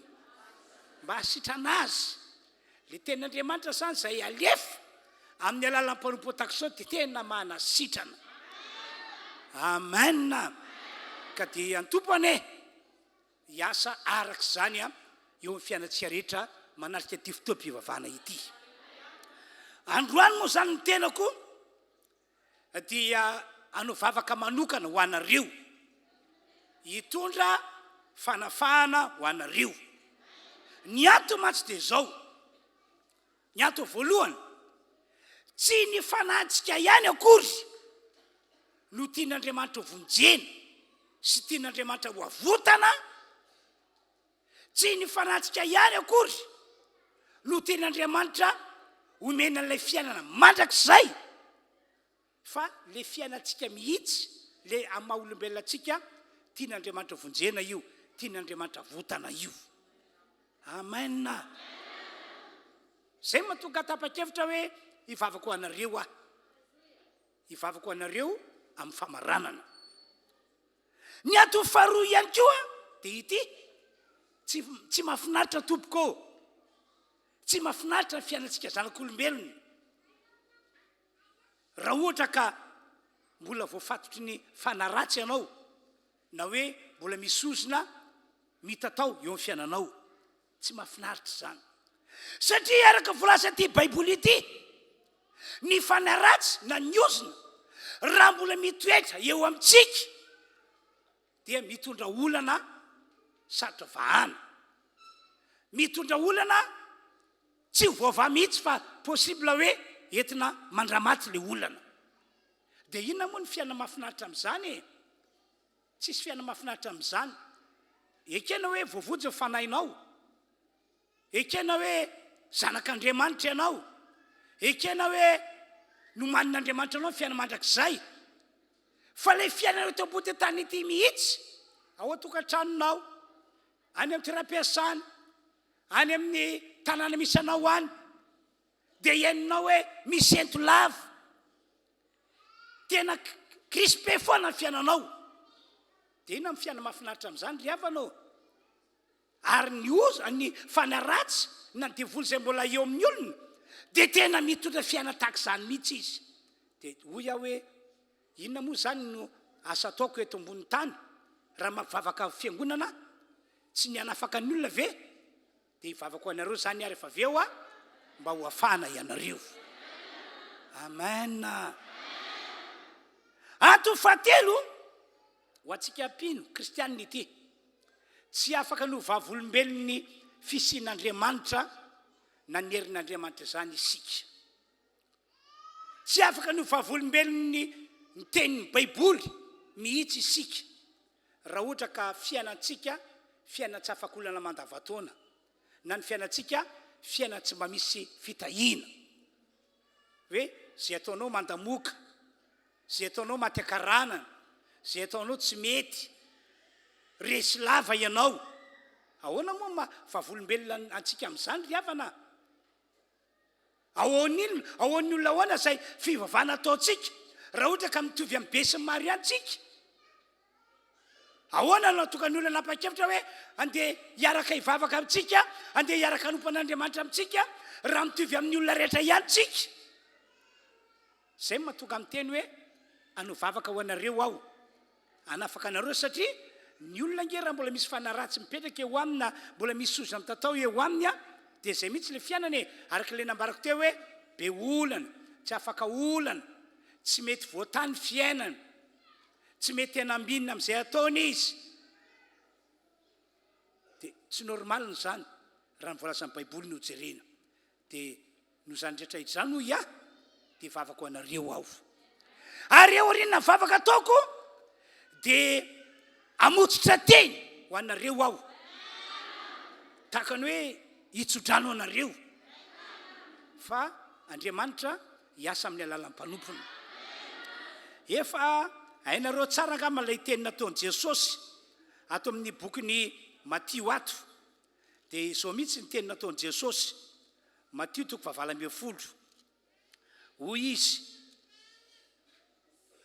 [SPEAKER 1] Mba hasitrana azy. Le tenin'Andriamanitra zany izay alefa amin'ny alalan'ny mpanompo tahaka izao dia tena manasitrana. Amen. Ka dia antompo anie hiasa araka izany eo amin'ny fiainantsika rehetra manatrika ity fotoam-pivavahana ity. Androany moa izany ny tenako dia hanao vavaka manokana ho anareo, hitondra fanafahana ho anareo. Ny antony mantsy dia izao, ny antony voalohany, tsy ny fanahintsika ihany akory no tian'Andriamanitra ho vonjena sy tian'Andriamanitra ho avotana, Tsy ny fanahintsika ihany akory no tian'Andriamanitra omena an'ilay fiainana mandrakizay fa le fiainantsika mihitsy, le amin'ny maha olombelona antsika, tian'Andriamanitra vonjena io, tian'Andriamanitra avotana io. Amen. Zay mahatonga tapa-kevitra hoe hivavaka ho anareo aho. Hivavaka ho anareo amin'ny famaranana. Ny antony faharoa ihany koa dia ity, tsy, tsy mahafinaritra tompoko ô. Tsy mahafinaritra ny fiainantsika zanak'olombelona. Raha ohatra ka mbola voafatotry ny fanahy ratsy ianao, na hoe mbola misy ozona mitatao eo amin'ny fiainanao. Tsy mahafinaritra izany. Satria araka voalazan'ity Baiboly ity, ny fanahy ratsy na ny ozona, raha mbola mitoetra eo amintsika, dia mitondra olana sarotra vahana. Mitondra olana tsy ho voavaha mihitsy fa possible hoe entina mandramaty ilay olana. Dia inona moa ny fiainana mahafinaritra amin'izany e? Tsisy fiainana mahafinaritra amin'izany. Ekena hoe voavonjy ny fanahinao. Ekena hoe zanak'Andriamanitra ianao. Ekena hoe nomanin'Andriamanitra anao ny fiainana mandrakizay. Fa ilay fiainana eto ambony tany ity mihitsy, ao an-tokantranonao, any amin'ny toeram-piasana, any amin'ny tanàna misy anao any, dia henonao hoe misy ento lava. Tena crispé foana ny fiainanao. Dia inona ny fiainana mahafinaritra amin'izany ry havana ô? Ary ny oza, ny fanahy ratsy na ny devoly izay mbola eo amin'ny olona dia tena mitondra fiainana tahaka izany mihitsy izy. Dia hoy aho hoe inona moa izany no asa ataoko eto ambonin'ny tany raha mampivavaka fiangonana aho? Tsy ny hanafaka ny olona ve? Dia hivavaka ho anareo izany aho rehefa avy eo mba ho afahana ianareo. Amen. Antony fahatelo ho antsika mpino kristianina ity, tsy afaka ny ho vavolombelon'ny fisian'Andriamanitra na ny herin'Andriamanitra izany isika. Tsy afaka ny ho vavolombelon'ny ny tenin'ny Baiboly mihitsy isika raha ohatra ka fiainantsika fiainana tsy afak'olana mandavantaona na ny fiainantsika fiainana tsy mba misy fitahiana. Hoe izay ataonao mandamoka, izay ataonao maty ankaranana, izay ataonao tsy mety, resy lava ianao. Ahoana moa maha vavolombelona antsika amin'izany ry havana? Ahoan'inona, ahoan'ny olona ahoana izay fivavahana ataontsika raha ohatra ka mitovy amin'ny be sy ny maro ihany tsika? Ahoana no nahatonga ny olona nanapa-kevitra hoe andeha hiaraka hivavaka amintsika, andeha hiaraka hanompo an'Andriamanitra amintsika raha mitovy amin'ny olona rehetra ihany tsika? Izay no mahatonga miteny hoe hanao vavaka ho anareo aho. Hanafaka anareo satria ny olona ange raha mbola misy fanahy ratsy mipetraka eo aminy na mbola misy soza mitatao eo aminy an, dia izay mihitsy ilay fiainana e, araka ilay nambarako teo hoe be olana, tsy afaka olana, tsy mety voatahy ny fiainana, tsy mety tena ambinina amin'izay ataony izy. Dia tsy normal izany raha ny voalazan'ny baiboly no jerena. Dia noho izany rehetra izany hoy aho, dia hivavaka ho anareo aho. Ary aorian'ny vavaka ataoko, dia hamotsitra teny ho anareo aho. Tahaka ny hoe hitso-drano anareo. Fa Andriamanitra hiasa amin'ny alalan'ny mpanompony. Efa hainareo tsara angamba ilay teny nataon'i Jesosy ato amin'ny bokin'i Matio ato. Dia izao mihitsy ny teny nataon'i Jesosy, Matio toko fahavalo 18. Hoy Izy,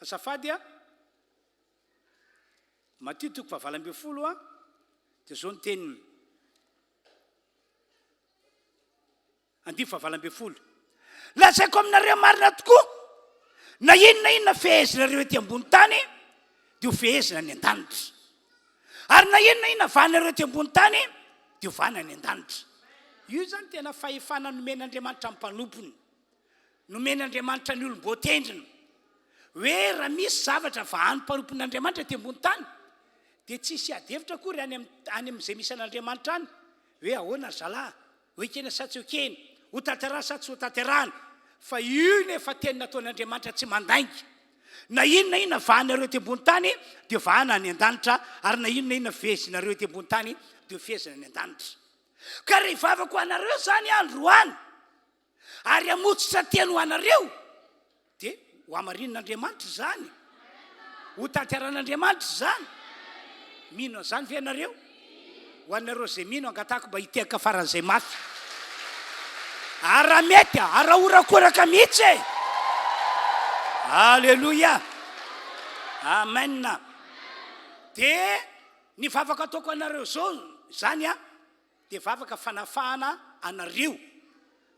[SPEAKER 1] azafady a, Matio toko fahavalo 18 a, dia izao ny teniny. Andininy fahavalo 18. Lazaiko aminareo marina tokoa, na inona na inona fehezinareo ety ambony tany, dia ho fehezina any an-danitra. Ary na inona na inona vahanareo ety ambony tany, dia ho vahana any an-danitra. Io izany tena fahefana nomen'Andriamanitra ny mpanompony. Nomen'Andriamanitra ny olom-boatendriny. Hoe raha misy zavatra vahan'ny mpanompon'Andriamanitra ety ambony tany, dia tsy hisy ady hevitra akory any amin'izay misy an'Andriamanitra any, hoe ahoana ry zalahy, Ho ekena sa tsy ho ekena? Ho tanterahana sa tsy ho tanterahana? Fa io no efa teny nataon'Andriamanitra tsy mandainga. Na inona na inona vahanareo ety ambony tany dia vahana any an-danitra, ary na inona na inona fehezinareo ety ambony tany dia ho fehezina any an-danitra. Ka raha hivavaka ho anareo izany aho androany, Ary hamotsitra teny ho anareo. Dia ho hamarinin'Andriamanitra izany. Ho tanteran'Andriamanitra izany. Mino an'izany ve ianareo? Ho anareo izay mino, angatahako mba hitehaka faran'izay mafy. Ary raha mety, ary raha horakoraka mihitsy e! Aleloia! Amen! Dia ny vavaka ataoko anareo izao izany an, dia vavaka fanafahana anareo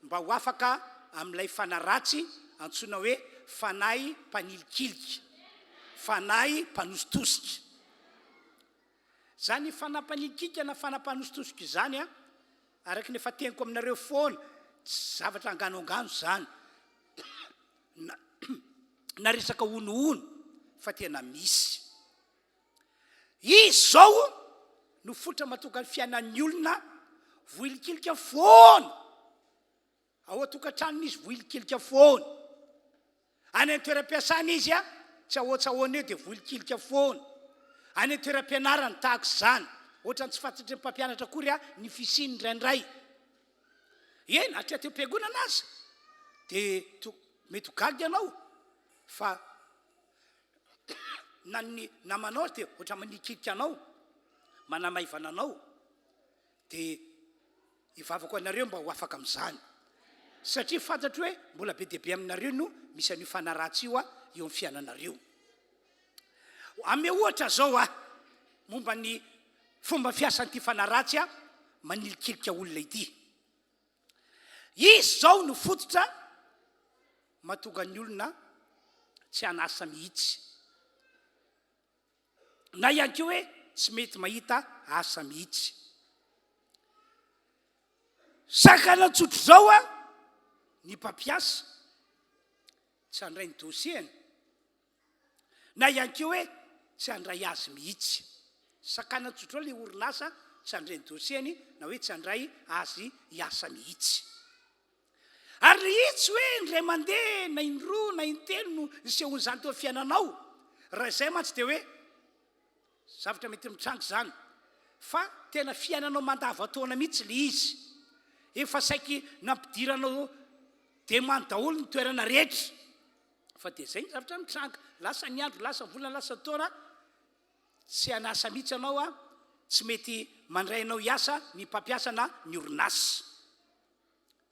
[SPEAKER 1] mba ho afaka amin'ilay fanahy ratsy antsoina hoe fanahy mpanilikilika, fanahy mpanositosika. Izany fanahy mpanilikilika na fanahy mpanositosika izany, araka ny efa teniko aminareo foana, tsy zavatra anganoangano izany, na resaka honohono, fa tena misy. Izy izao no fototra mahatonga ny fiainan'ny olona voilikilika foana. Ao an-tokantranony izy voilikilika foana. Any an-toeram-piasana izy a, tsy ahoa tsy ahoana eo dia voilikilika foana. Any an-toeram-pianarany tahaka izany. Ohatran'ny tsy fantatry ny mpampianatra akory a ny fisiany indraindray. Eny, hatreto am-piangonana aza dia to, mety ho gaga ianao fa na ny namanao aza dia ohatran'ny manilikilika anao, manamaivana anao, dia hivavaka ho anareo mba ho afaka amin'izany. Satria fantatro hoe mbola be dia be aminareo no misy an'io fanahy ratsy io eo amin'ny fiainanareo. Ame ohatra zao aho momba ny fomba fiasan'ity fanahy ratsy manilikilika olona ity. Izy izao no fototra mahatonga ny olona tsy hanasa mihitsy. Na ihany koa hoe tsy mety mahita asa mihitsy. Sakana tsotr'izao a ny mpampiasa tsy handray ny dossier-ny. Na ihany koa hoe tsy handray azy mihitsy. Sakana tsotr'izao ilay orinasa tsy handray ny dossier-ny na hoe tsy handray azy hiasa mihitsy. Ary ilay izy tsy hoe indray mandeha na indroa na intelo no nisehoan'izany teo amin'ny fiainanao. Raha izay mantsy dia hoe zavatra mety mitranga izany. Fa tena fiainanao mandavan-taona mihitsy ilay izy. Efa saiky nampidiranao demany daholo ny toerana rehetra. Fa dia izay ny zavatra mitranga. Lasa ny andro, lasa ny volana, lasa ny taona, tsy an'asa mihitsy ianao, tsy mety mandray anao hiasa ny mpampiasa na ny orinasa.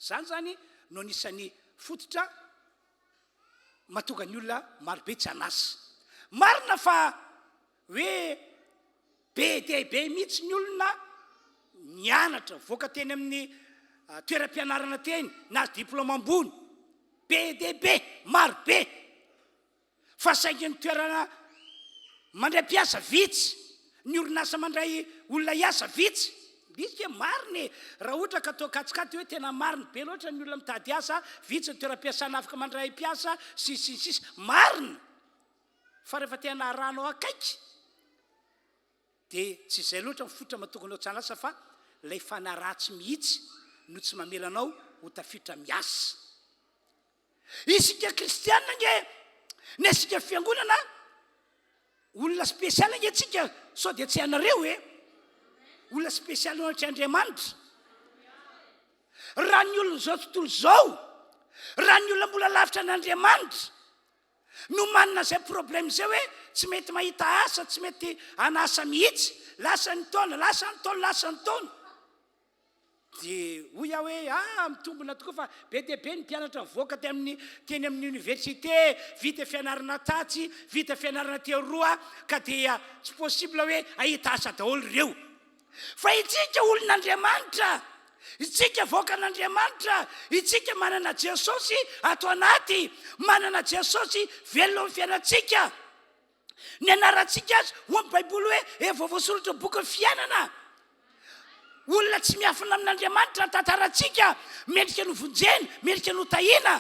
[SPEAKER 1] Izany izany no anisan'ny fototra mahatonga ny olona marobe tsy an'asa. Marina fa hoe be dia be mihitsy ny olona nianatra, voaka teny amin'ny toeram-pianarana teny, nahazo diplaoma ambony. Be dia be, maro be. Fa saingy ny toerana mandray mpiasa vitsy, ny orinasa mandray olona hiasa vitsy. Misy ke marina e! Raha ohatra ka atao kajikajy hoe tena marina be loatra ny olona mitady asa, vitsy ny toeram-piasana afaka mandray mpiasa, sy ny sy ny sisa. Marina! Fa rehefa tena arahanao akaiky dia tsy izay loatra ny fototra mahatonga anao tsy hanasa fa ilay fanahy ratsy mihitsy no tsy mamela anao ho tafiditra miasa. Isika kristiana ange, na isika fiangonana, olona spécial ange tsika, sao dia tsy hainareo e? Olona spécial eo anatrehan'Andriamanitra. Raha ny olon'izao tontolo izao, raha ny olona mbola lavitra an'Andriamanitra, no manana izay problème izay hoe tsy mety mahita asa, tsy mety an'asa mihitsy, lasa ny taona, lasa ny taona, lasa ny taona. Dia hoy aho hoe, ah, mitombina tokoa fa be dia be ny mpianatra nivoaka teny amin'ny, teny amin'ny université, vita fianarana tatsy, vita fianarana teroa, ka dia tsy possible hoe hahita asa daholo ireo. Fa itsika olon'Andriamanitra, itsika vahoakan'Andriamanitra, itsika manana Jesosy ato anaty, manana Jesosy velona ao amin'ny fiainantsika. Ny anarantsika aza, hoy ny Baiboly hoe, efa voasoratra ny bokin'ny fiainana. Olona tsy miafina amin'Andriamanitra ny tantarantsika, mendrika novonjena, mendrika notahiana.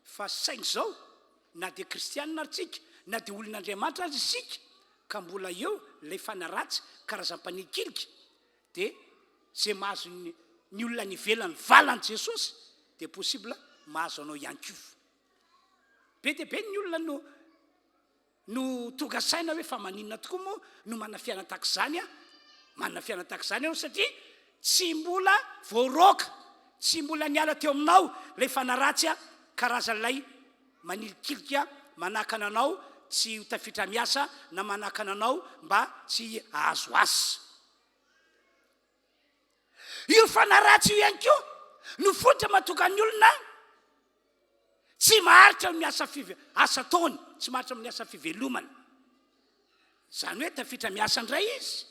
[SPEAKER 1] Fa saingy izao, na dia kristianina ary tsika, na dia olon'Andriamanitra aza isika, ka mbola eo ilay fanahy ratsy karazam-panilikilika, dia izay mahazo ny ny olona any ivelany valan'i Jesosy dia possible mahazo anao ihany koa. Be dia be ny olona no no tonga saina hoe fa maninona tokoa moa no manana fiainana tahaka izany aho? Manana fiainana tahaka izany aho satria tsy mbola voaroaka, Tsy mbola niala teo aminao ilay fanahy ratsy karazan'ilay manilikilika manakana anao tsy ho tafiditra miasa na manakana anao mba tsy hahazo asa. Io fanahy ratsy io ihany koa no fototra mahatonga ny olona tsy maharitra amin'ny asa five, asa ataony, tsy maharitra amin'ny asa fivelomana. Izany hoe tafiditra miasa indray izy,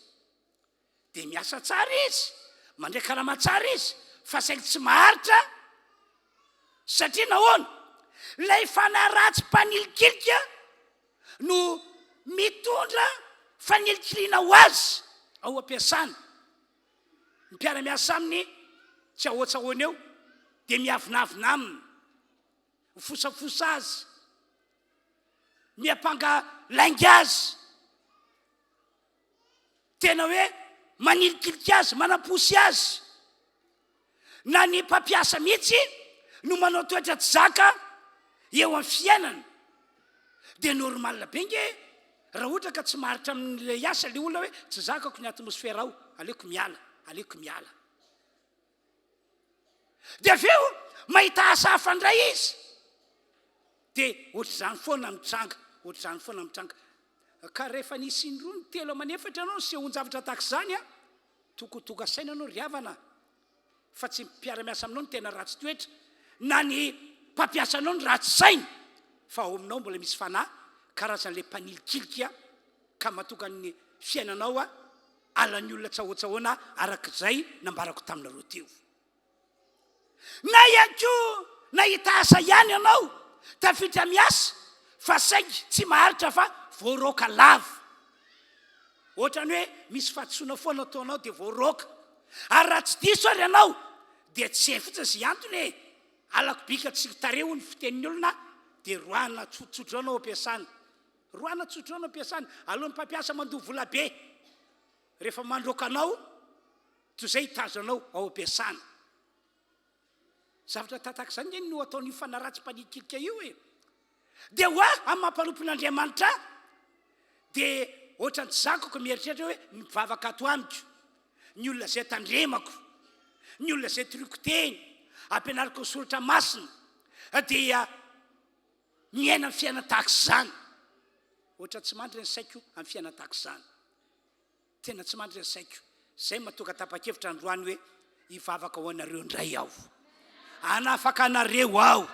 [SPEAKER 1] dia miasa tsara izy, mandray karama tsara izy, fa saingy tsy maharitra satria nahoana? Ilay fanahy ratsy mpanilikilika no mitondra fanilikiliana ho azy ao am-piasana. Ny mpiara-miasa aminy tsy ahoatsahoana eo dia miavonavona aminy, mifosafosa azy, miampanga lainga azy. Tena hoe manilikilika azy, manam-posy azy. Na ny mpampiasa mihitsy no manao toetra tsy zaka eo amin'ny fiainana. Dia normal be nge raha ohatra ka tsy maharitra amin'ilay asa ilay olona hoe tsy zakako ny atmosphère ao, aleoko miala, aleoko miala. Dia avy eo mahita asa hafa indray izy. Dia ohatr'izany foana mitranga, ohatr'izany foana mitranga. Ka rehefa nisy indroa, ny telo aman'efatra ianao nisehoan-javatra tahaka izany an, tokony tonga saina ianao ry havana fa tsy ny mpiara-miasa aminao no tena ratsy toetra, na ny mpampiasa anao no ratsy saina, fa ao aminao mbola misy fanahy karazan'ilay mpanilikilika ka mahatonga ny fiainanao alan'ny olona tsahoatsahoana araka izay nambarako taminareo teo. Na ihany koa nahita asa ihany ianao, tafiditra miasa fa saingy tsy maharitra fa voaroaka lava. Ohatran'ny hoe misy fahadisoana foana ataonao dia voaroaka. Ary raha tsy diso ary ianao dia tsy hay fotsiny izay antony e! Halako bika tsy tarehy hoy ny fitenin'ny olona dia roahina tsotsotra eo anao ampiasana. Roahina tsotsotra eo anao ampiasana. Aleon'ny mpampiasa mandoa vola be rehefa mandroaka anao Toy izay hitazona anao ao am-piasana. Zavatra tahaka izany nge no ataon'io fanahy ratsy mpanikilika io e. Dia ho ahy, amin'ny maha mpanompon'Andriamanitra ahy, dia ohatran'ny tsy zakako mieritreritra hoe ny mpivavaka ato amiko, ny olona izay tandremako, ny olona izay toriko teny, ampianariko ny soratra masina, dia miaina ny fiainana tahaka izany. Ohatran'ny tsy mandry ny saiko amin'ny fiainana tahaka izany. Tena tsy mandry ny saiko. Zay mahatonga tapa-kevitra androany hoe hivavaka ho anareo indray aho. Hanafaka anareo aho.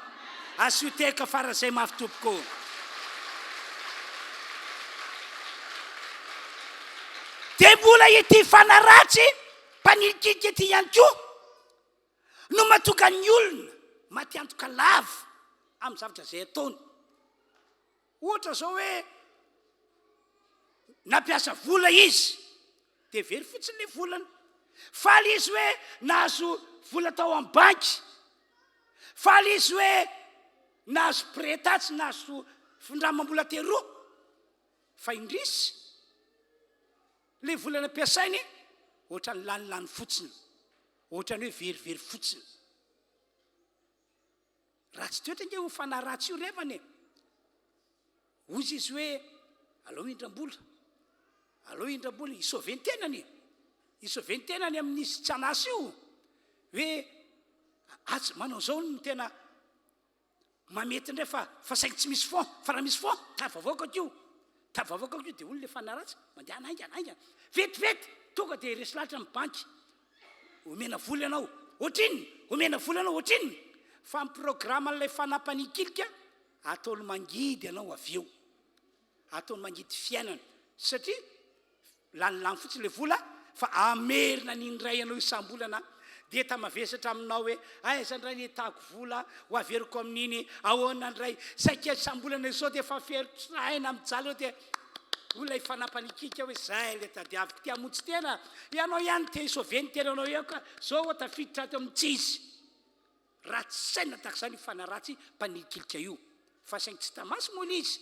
[SPEAKER 1] Asio tehaka faran'izay mafy tompoko. Dia mbola ity fanahy ratsy mpanilikilika ity ihany koa no mahatonga ny olona maty antoka lava amin'ny zavatra izay ataony. Ohatra izao hoe nampiasa vola izy dia very fotsiny ilay volany. Faly izy hoe nahazo vola tao amin'ny banky. Faly izy hoe nahazo prêt tatsy, nahazo findramam-bola teroa. Fa indrisy, ilay vola nampiasainy ohatran'ny lanilany fotsiny, ohatran'ny hoe verivery fotsiny. Ratsy toetra ange io fanahy ratsy io revana e! Hoy izy hoe aleo hindram-bola, aleo hindram-bola, hi-sauver ny tenany e! Hi-sauver ny tenany amin'izy tsy an'asa io, hoe atsy manao izao no tena mamety indray fa fa saingy tsy misy fond, fa raha misy fond tafavoakako io, tafavoakako io, dia hoy ilay fanahy ratsy, mandehana haingana haingana, vetivety tonga dia resy lahatra ny banky. Omena vola ianao. Ohatrinona? Omena vola ianao ohatrinona? Fa ny programan'ilay fanapanikilika, ataony mangidy ianao avy eo. Ataony mangidy fiainana. Satria lanilany fotsiny ilay vola fa amerina an'iny indray ianao isam-bolana. Dia tamavesatra aminao hoe aiza indray ny ahitako vola ho averiko amin'iny, ahoana indray? Saika isam-bolana izao dia efa ferotraina mijaly eo dia Hoy ilay fanapanikika hoe zay ilay tadiaviko, te hamonjy tena, ianao ihany te hi-sauver ny tenanao eo ka zao aho tafiditra ato amin'ny tsy izy. Ratsy saina tahaka izany io fanahy ratsy mpanilikilika io. Fa saingy tsy hita maso moa ilay izy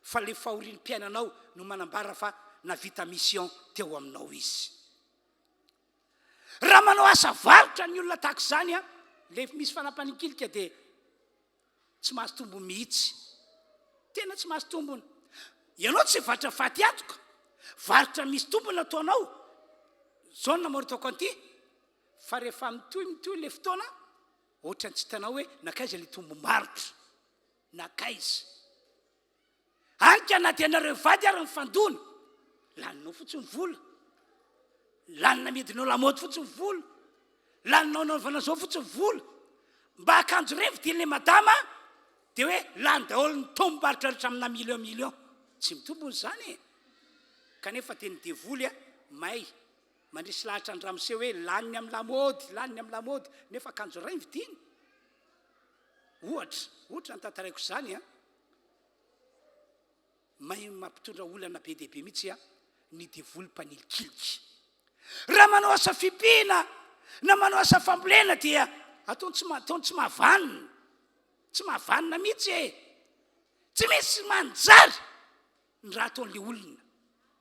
[SPEAKER 1] fa ilay fahoriam-piainanao no manambara fa navita mission teo aminao izy. Raha manao asa varotra ny olona tahaka izany, ilay misy fanahy mpanikilika dia Tsy mahazo tombony mihitsy. Tena tsy mahazo tombony. Ianao tsy varotra faty antoka. Varotra misy tombony ataonao. Zao no namoritako an'ity. Fa rehefa mitohy mitohy ilay fotoana. Ohatran'ny tsy hitanao hoe nankaiza ilay tombom-barotra. Nankaiza. Any ka na dia nareo vady ary mifandona, laninao fotsiny vola. Lanina amidinao lamaody fotsiny vola. Laninao anaovana zao fotsiny vola. Mba akanjo re vidian'ilay madama dia hoe lany daholo ny tombom-barotra rehetra amina million million. Tsy mitombona izany e. Kanefa dia ny devoly may mandresy lahatra an-dramose hoe laniny amin'ny lamaody, laniny amin'ny lamaody, nefa akanjo iray ny vidiny. Ohatra, ohatra ny tantaraiko izany an. Mahay mampitondra olana be dia be mihitsy ny devoly mpanilikilika. Raha manao asa fimpina na manao asa fambolena dia ataony tsy ataony tsy mahavanona. Tsy mahavanona mihitsy e. Tsy misy manjary ny raha ataon'ilay olona.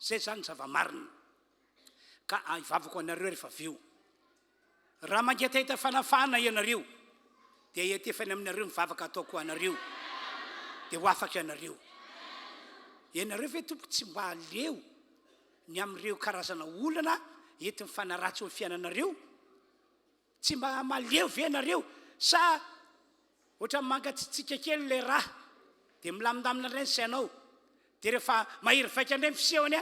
[SPEAKER 1] Izay izany ny zava-marina. Ka hivavaka ho anareo rehefa avy eo. Raha mangetaheta fanafahana ianareo, dia hiantefany aminareo ny vavaka ataoko ho anareo, dia ho afaka ianareo. Ianareo ve tompoko tsy mba leo ny amin'ireo karazana olana entin'ny fanahy ratsy eo amin'ny fiainanareo? Tsy mba maleo ve ianareo sa Ohatran'ny mangatsiatsiaka kely ilay rà, dia milamindamina indray ny sainao. Dia rehefa mahery vaika indray ny fisehony,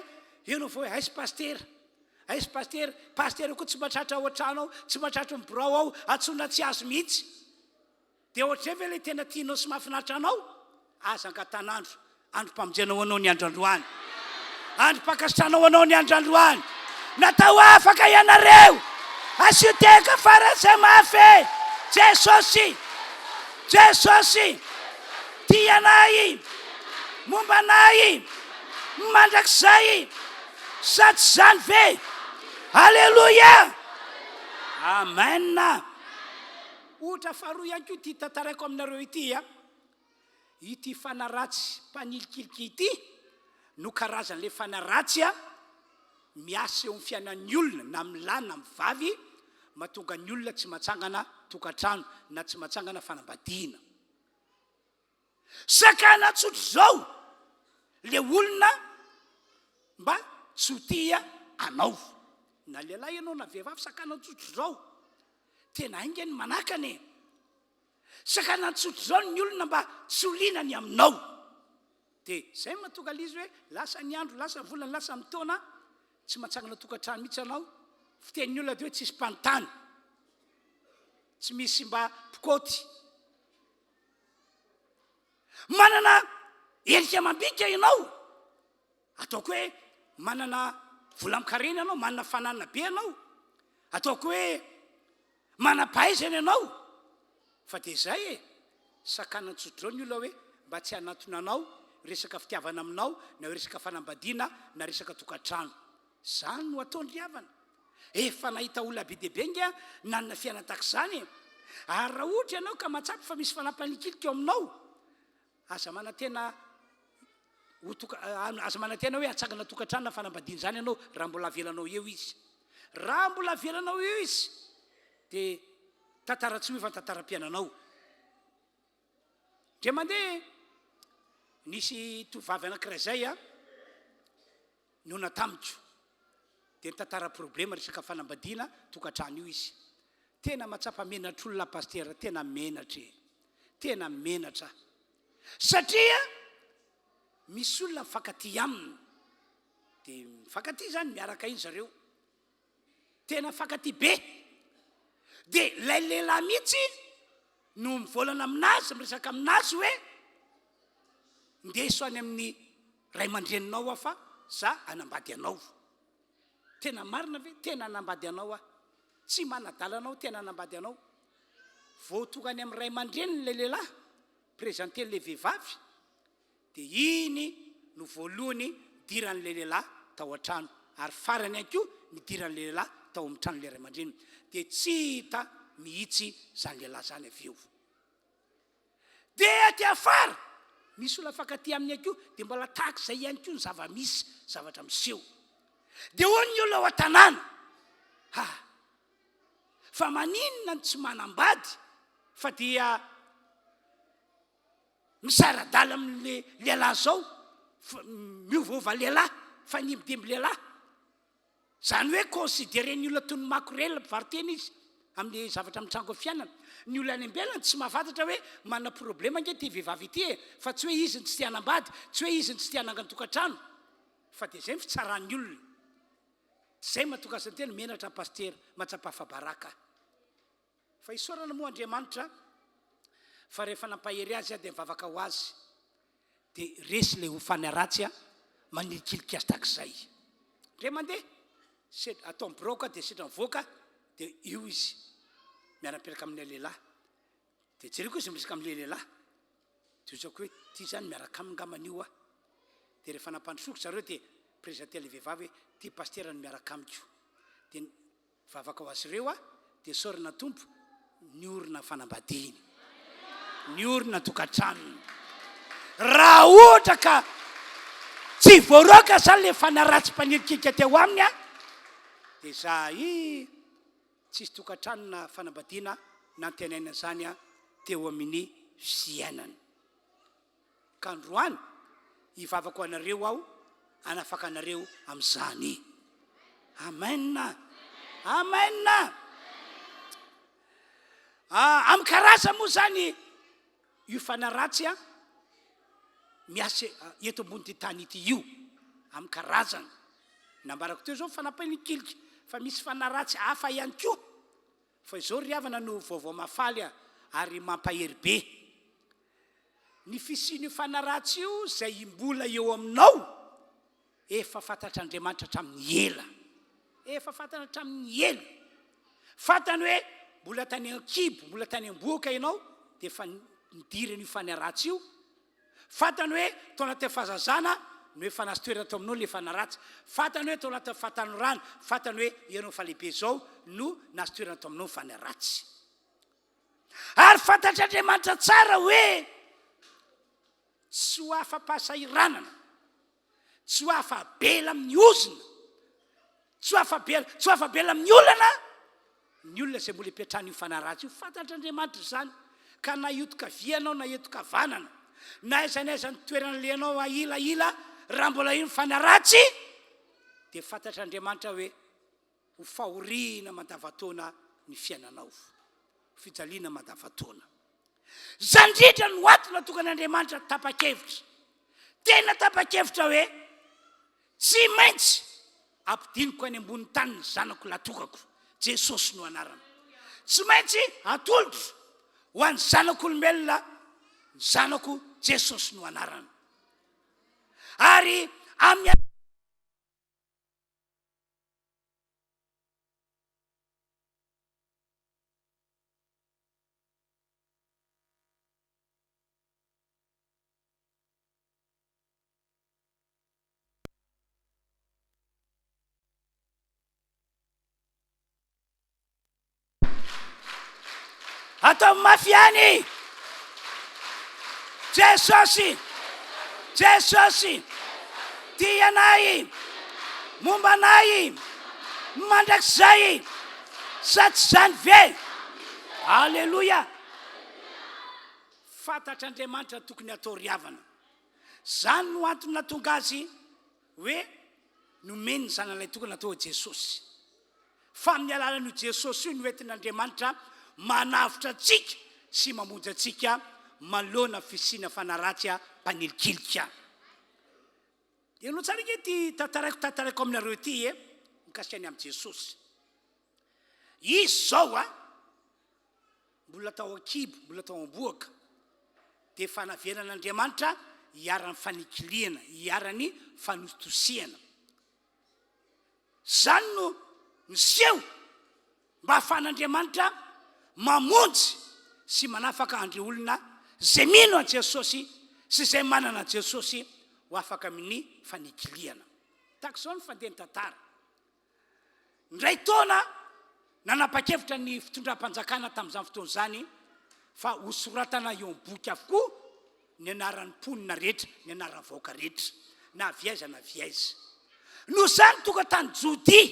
[SPEAKER 1] eo no vao hoe aiza pasitera, aiza pasitera, pasitera koa tsy mba tratra ao an-trano ao, tsy mba tratry ny birao ao, antsoina tsy azo mihitsy. Dia ohatr'izay ve ilay tena tianao sy mahafinaritra anao? Aza angatan'andro. Androm-pamonjena ho anao ny andro androany. Androm-pankasitrahana ho anao ny andro androany. Natao afaka ianareo. Asio tehaka faran'izay mafy. Jesosy! Jesosy! Tia anay! Momba anay! Mandrakizay! Sa tsy izany ve? Aleloia! Amen! Ohatra faharoa ihany koa ity tantaraiko aminareo ity a. Ity fanahy ratsy mpanilikilika ity no karazan'ilay fanahy ratsy miasa eo amin'ny fiainan'ny olona na amin'ny lahy na amin'ny vavy mahatonga ny olona tsy mahatsangana tokantrano na tsy mahatsangana fanambadiana. Sakana tsotr'izao le olona mba tsy ho tia anao. Na lehilahy ianao na vehivavy sakana tsotr'izao. Tena haingana ny manakana e. Sakana tsotr'izao ny olona mba tsy ho liana ny aminao. Dia izay no mahatonga ilay izy hoe lasa ny andro, lasa ny volana, lasa ny taona, tsy mahatsangana tokantrano mihitsy ianao. Fitenin'ny olona dia hoe tsisy mpanontany, tsy misy mba mpikaoty. Manana endrika amam-bika ianao, ataoko hoe manana vola amin-karena ianao, manana fananana be ianao, ataoko hoe Manam-pahaizana ianao fa dia izay e! Sakanan'ny tso-drao ny olona hoe mba tsy hanantona anao resaka fitiavana aminao na resaka fanambadiana na resaka tokantrano. Izany no ataony ry havana. Efa nahita olona be dia be nge aho nanana fiainana tahaka izany e! Ary raha ohatra ianao ka mahatsapa fa misy fanahy mpanikilika eo aminao, Aza manantena ho toka, aza manantena hoe hatsangana tokantrano na fanambadiana izany ianao raha mbola avelanao eo izy. Raha mbola avelanao eo izy dia tantara tsy miova ny tantaram-piainanao. Indray mandeha nisy tovovavy anankiray izay a, nihaona tamiko dia nitantara problema resaka fanambadiana tokantrano io izy. Tena mahatsapa menatr'olona pasitera, tena menatra e. Tena menatra aho. Satria misy olona mifankatia aminy. Dia mifankatia izany, miaraka iny zareo. Tena mifankatia be. Dia ilay lehilahy mihitsy no mivolana aminazy, miresaka aminazy hoe ndeso any amin'ny ray aman-dreninao aho fa za hanambady anao. Tena marina ve? Tena hanambady anao aho. Tsy manadala anao, tena hanambady anao. Vao tonga any amin'ny ray aman-dreniny ilay lehilahy, présenter ilay vehivavy, dia iny no voalohany nidiran'ilay lehilahy tao an-trano, ary farany ihany koa nidiran'ilay lehilahy tao amin'ny tranon'ilay ray aman-dreniny. Dia tsy hita mihitsy izany lehilahy izany avy eo. Dia aty afara, misy olona mifankatia aminy ihany koa, dia mbola tahaka izay ihany koa ny zava-misy, zavatra miseho. Dia hoy ny olona ao an-tanàna, Ha! Fa maninona no tsy manambady fa dia misara-dala amin'le lehilahy zao, miovaova lehilahy, fandimbidimby lehilahy. Izany hoe considérer-n'ny olona toy ny makorel mpivaro-tena izy. Amin'ny zavatra mitranga ao fiainana. Ny olona any ambelany tsy mahafantatra hoe manana problema ange ity vehivavy ity e, fa tsy hoe izy no tsy te hanambady, tsy hoe izy no tsy te hanangan-tokantrano, fa dia izay ny fitsaran'ny olona. Izay mahatonga azy miteny menatra pasitera, mahatsapa afa-baraka. Fa isaorana moa Andriamanitra fa rehefa nampahery azy aho dia nivavaka ho azy dia resy ilay hofany ratsy manilikilika azy tahak'izay. Indray mandeha, sendra atao amin'ny birao ka dia sendra mivoaka dia io izy miara-mipetraka amin'ilay lehilahy. Dia jereko izy miresaka amin'ilay lehilahy. Dia hoy hoe ity izany miaraka aminy angambany io aho. Dia rehefa nampandrosoako zareo dia présenter ilay vehivavy hoe ity pasitera no miaraka amiko. Dia Vavaka ho azy ireo aho dia isaorana Tompo niorina fanambadiany, niorina tokantranony. Raha ohatra ka tsy voaroaka zany le fanahy ratsy mpanilikilika teo aminy a, dia za i tsisy tokantrano na fanambadiana nantenaina zany a teo amin'ny fiainany. Ka androany hivavaka ho anareo aho hanafaka anareo amin'izany. Amen. Amen. Ah, amin'ny karazany moa zany io fanahy ratsy a miasa eto amboni'ity tany ity io amin'ny karazany. Nambarako teo zao fanapahinikilika fa misy fanahy ratsy hafa ihany koa. Fa izao ry havana no vaovao mahafaly ary mampahery be. Ny fisian'io fanahy ratsy io izay mbola eo aminao, efa fantatr'Andriamanitra hatramin'ny ela. Efa fantany hatramin'ny ela. Fantany hoe mbola tany an-kibo, mbola tany am-bohoka ianao dia efa nidiran'io fanahy ratsy io. Fantany hoe tao anatin'ny fahazazana no efa nahazo toerana tao aminao ilay fanahy ratsy. Fantany hoe tao anatin'ny fahatanorana, fantany hoe ianao efa lehibe izao no nahazo toerana tao aminao ny fanahy ratsy. Ary fantatr'Andriamanitra tsara hoe tsy ho afa-pahasahiranana, tsy ho afa-bela amin'ny ozona, tsy ho afa-bela, tsy ho afa-bela amin'ny olana ny olona izay mbola ipetrahan'io fanahy ratsy io. Fantatr'Andriamanitra izany, ka na hiotin-kavia ianao na hiotin-kavanana, na aiza na aiza ny toerana alehanao ahilahila, raha mbola io ny fanahy ratsy, dia fantatr'Andriamanitra hoe Ho fahoriana mandavantaona ny fiainanao. Ho fijaliana mandavantaona. Izany indrindra no antony nahatonga an'Andriamanitra tapa-kevitra. Tena tapa-kevitra hoe tsy maintsy ampidiniko any ambony tany ny zanako latokako. Jesosy no anarany. Tsy maintsy atolotro ho an'ny zanak'olombelona ny zanako Jesosy no anarany. Ary amin'ny Ataovy mafy ihany! Jesosy! Jesosy! Tia anay! Momba anay! Mandrakizay! Sa tsy izany ve? Aleloia! Fantatr'Andriamanitra ny tokony hatao ry havana. Izany no antony nahatonga azy hoe nomeny ny Zanany Tokana atao hoe Jesosy. Fa amin'ny alalan'io Jesosy io no entin'Andriamanitra manavotra antsika sy mamonjy antsika manoloana fisiana fanahy ratsy mpanilikilika. Henoy tsara ange ity tantaraiko tantaraiko aminareo ity e, mikasika ny amin'i Jesosy. Izy izao a, mbola tao an-kibo, mbola tao am-bohoka, dia efa navelan'Andriamanitra hiharan'ny fanikilihana, hiharan'ny fanositosehana. Izany no niseho mba hahafahan'Andriamanitra mamonjy sy manafaka an'ireo olona izay mino an'i Jesosy sy izay manana an'i Jesosy ho afaka amin'ny fanikilihana. Tahaka izao ny fandehan'ny tantara. Indray taona, nanapa-kevitra ny fitondram-panjakana tamin'izany fotoana izany fa hosoratana eo amin'ny boky avokoa ny anaran'ny mponina rehetra, ny anaran'ny vahoaka rehetra, na avy aiza na avy aiza. Noho izany, tonga tany Jodia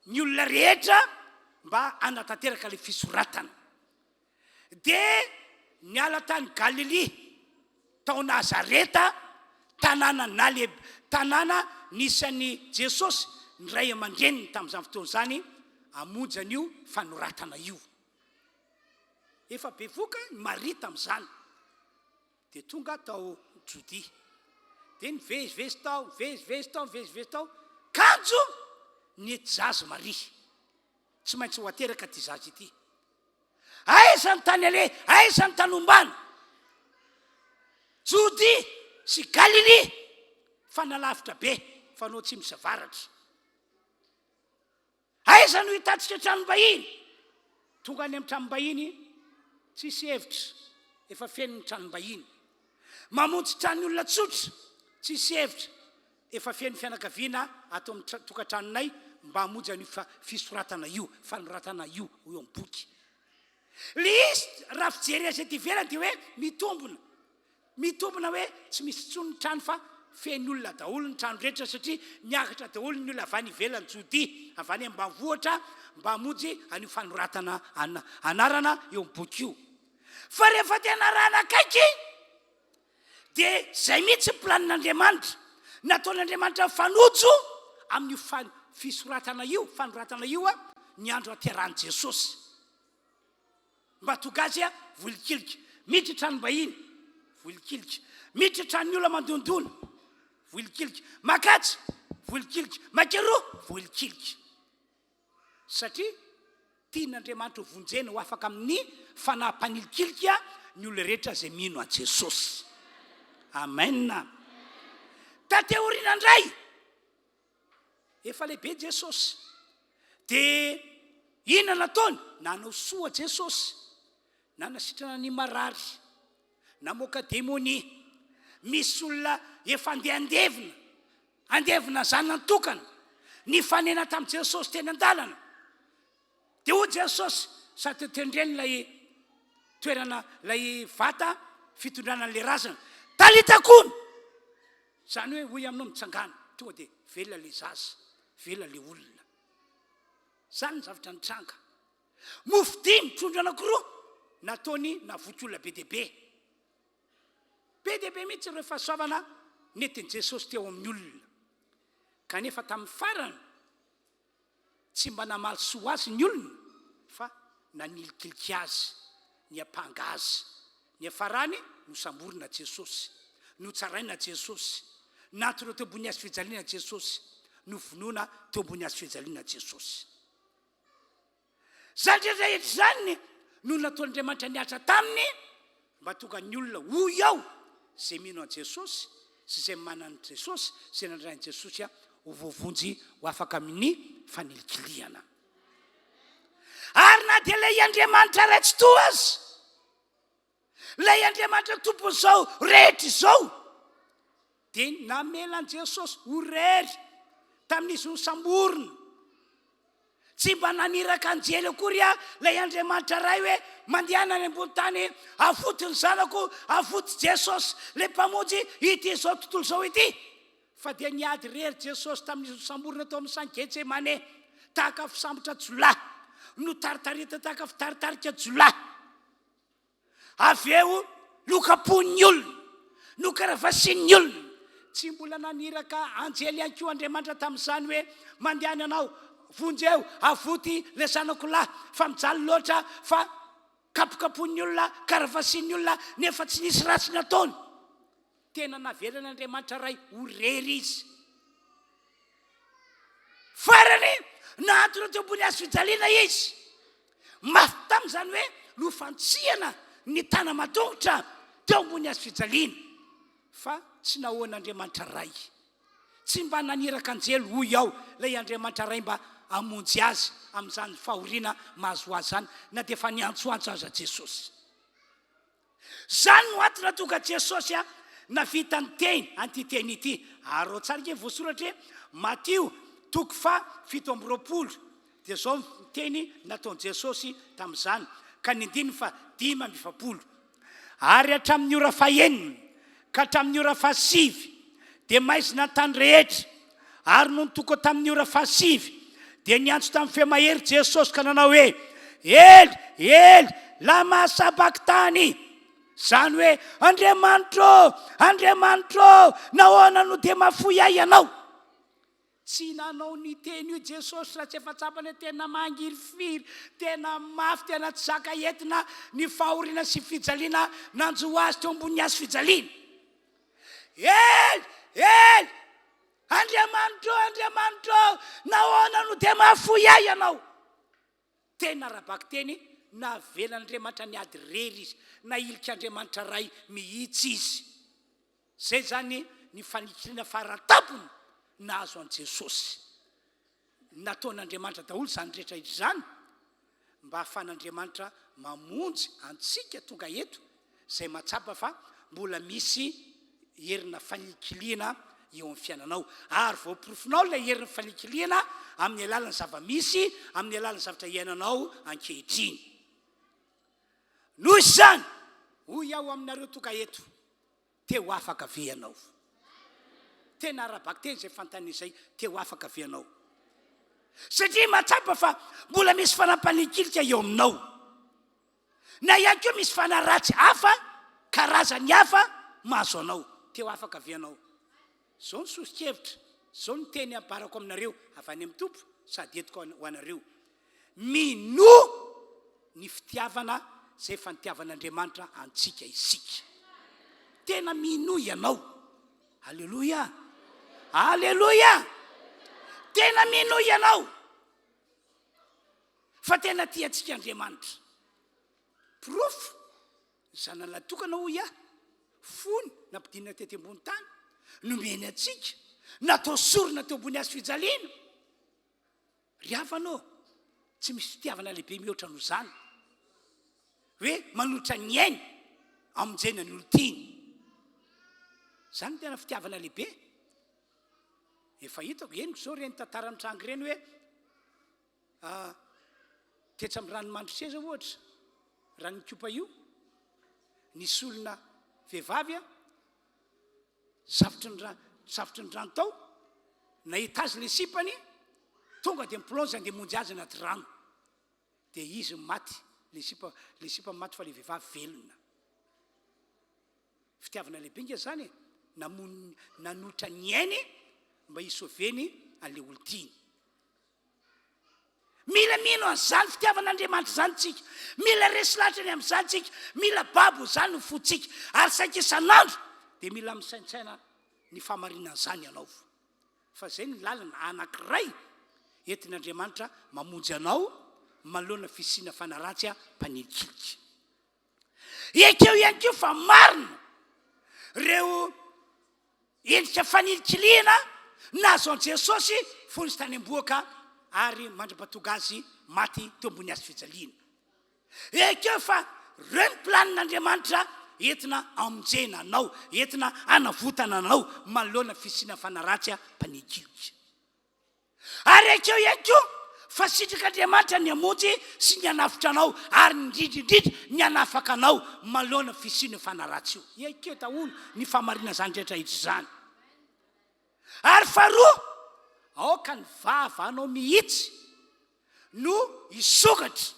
[SPEAKER 1] ny olona rehetra mba hanatanteraka ilay fisoratana. Dia niala tany Galilia, tao Nazareta, tanàna nalehibe, tanàna nisy an'i Jesosy, ny ray aman-dreniny tamin'izany fotoana izany. hamonjy an'io fanoratana io. Efa bevoka i Maria tamin'izany. Dia tonga tao Jodia. Dia nivezivezy tao, nivezivezy tao, nivezivezy tao, kanjo nety zaza Maria. Tsy maintsy ho ateraka ity zaza ity. Aiza ny tany aleha? Aiza ny tany ombana? Jodia sy Galilia fa nalavitra be fa anao tsy misy avaratra. Aiza no hitantsika tranom-bahiny? Tonga any amin'ny tranom-bahiny, tsisy hevitra, efa feno ny tranom-bahiny. Mamonjy tranon'ny olona tsotra, tsisy hevitra, efa feno fianakaviana ato amin'ny tokantranonay mba hamonjy an'io fisoratana io, fanoratana io ho eo amin'ny boky. Le izy raha fijery azy ety ivelany dia hoe mitombina. Mitombina hoe tsy misy intsony ny trano fa feno olona daholo ny trano rehetra satria miakatra daholo ny olona avy any ivelan'i Jodia, avy any ambanivohitra mba hamonjy an'io fanoratana anarana eo amin'ny boky io. Fa rehefa tena arahana akaiky dia izay mihitsy ny planin'Andriamanitra. Nataon'Andriamanitra mifanojo amin'io fisoratana io, fanoratana io ny andro haterahan'i Jesosy. Mba tonga azy a, voilikilika. Miditra tranom-bahiny, voilikilika. Miditra tranon'ny olona mandondona, voilikilika. Makatsy, voilikilika. Makeroa, voilikilika. Satria tian'Andriamanitra ho vonjena ho afaka amin'ny fanahy mpanilikilika ny olona rehetra izay mino an'i Jesosy. Amen. Taty aoriana indray, Efa lehibe Jesosy. Dia inona nataony? Nanao soa Jesosy. Nanasitrana ny marary. Namoaka demonia. Misy olona efa andeha handevina. Handevina zanany tokana. Nifanena tamin'i Jesosy teny an-dalana. Dia hoy Jesosy, sady tendreny ilay toerana, ilay vata fitondrana an'ilay razana. Talita komy! Izany hoe hoy aminao mitsangàna, tonga dia velona ilay zaza, velona ilay olona. Izany ny zavatra nitranga. Mofo dimy, trondro anankiroa nataony navoky olona be dia be. Be dia be mihitsy ireo fahasoavana nentin'i Jesosy teo amin'ny olona. Kanefa tamin'ny farany, Tsy mba namaly soa azy ny olona fa nanilikilika azy, niampanga azy. Niafarany, nosamborina Jesosy. Notsaraina Jesosy. Nantona teo ambony hazo fijaliana Jesosy. Novonoina teo ambony hazo fijaliana Jesosy. Izany rehetra rehetra izany no nataon'Andriamanitra nihatra taminy mba tonga ny olona hoy aho izay mino an'i Jesosy sy izay manana an'i Jesosy sy nandray an'i Jesosy ho voavonjy ho afaka amin'ny fanilikilihana. Ary na dia ilay Andriamanitra Ray Tsitoha aza, ilay Andriamanitra Tompon'izao rehetra izao, dia namela an'i Jesosy ho irery tamin'izy nosamborina. Tsy mba naniraka anjely akory aho ilay Andriamanitra Ray hoe mandehana any ambony tany avoty ny zanako, avoty Jesosy ilay Mpamonjy ity izao tontolo izao ity. Fa dia niady irery Jesosy tamin'izy nosamborina tao amin'ny sahan'i Getsemane tahaka fisambotra jiolahy, notaritaritana tahaka fitaritarika jiolahy. Avy eo nokapohin'ny olona, nokaravasian'ny olona. Tsy mbola naniraka anjely ihany koa Andriamanitra tamin'izany hoe, Mandehana ianao, vonjeo, avoty ilay zanako lahy fa mijaly loatra fa kapokapohin'ny olona, karavasian'ny olona nefa tsy nisy ratsy nataony. Tena navelan'Andriamanitra Ray ho irery izy. Farany, nahantona teo ambony hazo fijaliana izy. Mafy tamin'izany hoe nofantsihana ny tana-matongotra teo ambony hazo fijaliana. Fa tsy nahoan'Andriamanitra Ray. Tsy mba naniraka anjely, hoy aho, ilay Andriamanitra Ray mba hamonjy azy amin'izany fahoriana mahazo azy izany, na dia efa niantsoantso aza Jesosy. Zany no antony nahatonga Jesosy navita niteny an'ity teny ity. Ary ao tsara ange voasoratra hoe Matio toko faha 27 dia zao ny teny nataon'i Jesosy tamin'izany ka ny andininy faha 45. Ary hatramin'ny ora fahenina ka hatramin'ny ora fahasivy dia maizina ny tany rehetra. Ary nony tonga tamin'ny ora fahasivy, dia niantso tamin'ny feo mahery Jesosy ka nanao hoe, Ely, Ely, lama sabaktany? Izany hoe, Andriamanitro ô, Andriamanitro ô, nahoana no dia mahafoy ahy Ianao? Tsy nanao ny teny io Jesosy raha tsy efa tsapany hoe tena mangirifiry, tena mafy, tena tsy zaka entina ny fahoriana sy fijaliana nanjo azy teo ambonin'ny hazo fijaliana. Ely! Ely! Andriamanitro, Andriamanitro, nahoana no dia mahafoy ahy ianao? Tena ara-bakiteny, navelan'Andriamanitra niady irery izy, nahilik'Andriamanitra Ray mihitsy izy. Izay izany ny fanikiriana faratampony nahazo an'i Jesosy. Nataon'Andriamanitra daholo izany rehetra izany mba hahafahan'Andriamanitra mamonjy antsika tonga eto izay mahatsapa fa mbola misy herina fanikiliana eo amin'ny fiainanao. Ary voaporofonao ilay herin'ny fanikiliana amin'ny alalan'ny zava-misy, amin'ny alalan'ny zavatra iainanao ankehitriny. Noho izany, hoy aho aminareo tonga eto, te ho afaka ve ianao? Tena ara-bakiteny izay fanontaniana izay, te ho afaka ve ianao? Satria mahatsapa fa mbola misy fanampanikilika eo aminao. Na ihany koa misy fanahy ratsy hafa, karazany hafa mahazo anao. Te ho afaka ve ianao? Izao ny soso-kevitra, izao ny teny ambarako aminareo avy any amin'ny Tompo sady entiko ho anareo. Minoa ny fitiavana izay efa nitiavan'Andriamanitra antsika isika. Tena minoa ianao. Aleloia! Aleloia! Tena minoa ianao fa tena tia antsika Andriamanitra. Porofo, ny Zanany Lahitokana hoy aho, fony nampidinina tety ambony tany, nomeny antsika, natao sorona teo ambony hazo fijaliana. Ry havana ô, tsy misy fitiavana lehibe mihoatra noho izany, hoe manolotra ny ainy hamonjena ny olon-tiany. Izany no tena fitiavana lehibe. Efa hitako, henoko izao ireny tantara mitranga ireny hoe tetsy amin'ny ranomandry seza ohatra, ranon'Ikopa io, nisy olona vehivavy Safotry ny rano, safotry ny rano tao, nahita azy ilay sipany, tonga dia mi-plonge andeha hamonjy azy anaty rano. Dia izy maty, ilay sipa, ilay sipa maty fa ilay vehivavy velona. Fitiavana lehibe nge zany e, namono, nanolotra ny ainy mba hi-sauver-ny an'ilay olon-tiany. Mila mino an'izany fitiavan'Andriamanitra izany tsika. Mila resy lahatra ny amin'izany tsika. Mila babo izany ny fontsika. Ary saika isan'andro dia mila misaintsaina ny fahamarinan'izany ianao. Fa izay ny lalana anankiray entin'Andriamanitra mamonjy anao manoloana fisiana fanahy ratsy mpanilikilika. Ekeo ihany koa fa marina ireo endrika fanilikilihana nahazo an'i Jesosy fony izy tany am-bohoka ary mandra-pahatonga azy maty teo ambony hazo fijaliana. Ekeo fa ireo ny planin'Andriamanitra entina hamonjena anao, entina hanavotana anao manoloana fisiana fanahy ratsy mpanikilika. Ary ekeo ihany koa fa sitrak'Andriamanitra ny hamonjy sy ny hanavotra anao ary indrindra indrindra ny hanafaka anao manoloana fisian'io fanahy ratsy io. Ekeo daholo ny fahamarinan'izany rehetra izany. Ary faharoa, aoka ny vavanao mihitsy no hisokatra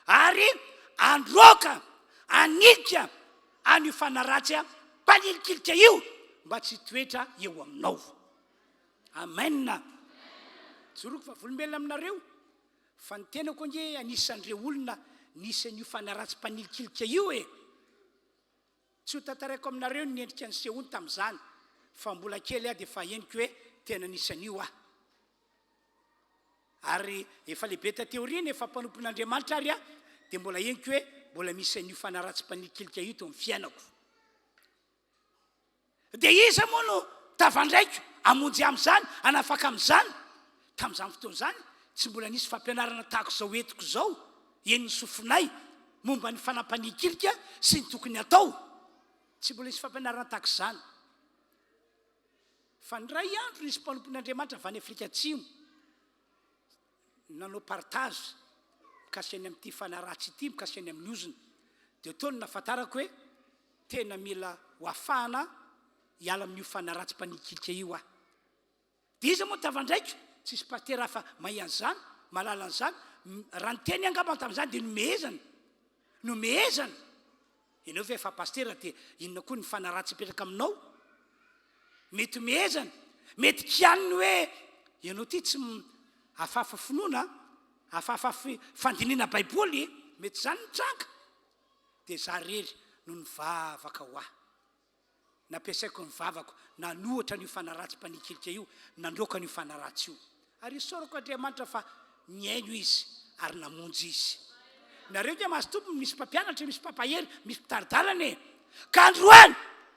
[SPEAKER 1] ary handroaka, hanilika an'io fanahy ratsy mpanilikilika io mba tsy hitoetra eo aminao. Amen! Joroko vavolombelona aminareo fa ny tenako ange anisan'ireo olona nisy an'io fanahy ratsy mpanilikilika io e! Tsy ho tantaraiko aminareo ny endrika nisehoany tamin'izany fa mbola kely aho dia efa henoko hoe tena nisy an'io aho. Ary efa lehibe taty aoriana, efa mpanompon'Andriamanitra ary aho dia mbola henoko hoe mbola misy an'io fanahy ratsy mpanilikilika io teo amin'ny fiainako. Dia iza moa no tavandraiko hamonjy amin'izany, hanafaka amin'izany? Tamin'izany fotoana izany, tsy mbola nisy fampianarana tahaka izao entiko izao henon'ny sofinay momba ny fanampanikilika sy ny tokony hatao. Tsy mbola nisy fampianarana tahaka izany. Fa indray andro nisy mpanompon'Andriamanitra avy any Afrika Atsimo nanao partage mikasika ny amin'ity fanahy ratsy ity, mikasika ny amin'ny ozona. Dia teo no nahafantarako hoe tena mila ho afahana hiala amin'io fanahy ratsy mpanikilika io aho. Dia iza moa no tavandraiko? Tsisy pasitera hafa mahay an'izany, mahalala an'izany. Raha niteny angamba tamin'izany dia nomehezana. Nomehezana. Ianao ve efa pasitera dia inona koa ny fanahy ratsy hipetraka aminao? Mety homehezana. Mety kianiny hoe. Ianao ity tsy hafahafa finoana, hafahafa fandinihana baiboly e! Mety izany mitranga. Dia za irery no nivavaka ho ahy. Nampiasaiko ny vavako nanohatra an'io fanahy ratsy mpanikilika io, nandroaka an'io fanahy ratsy io. Ary isaorako Andriamanitra fa nihaino Izy ary namonjy Izy. Nareo nge mahazo tompony, misy mpampianatra, misy mpampahery, misy mpitari-dalana e! Ka androany,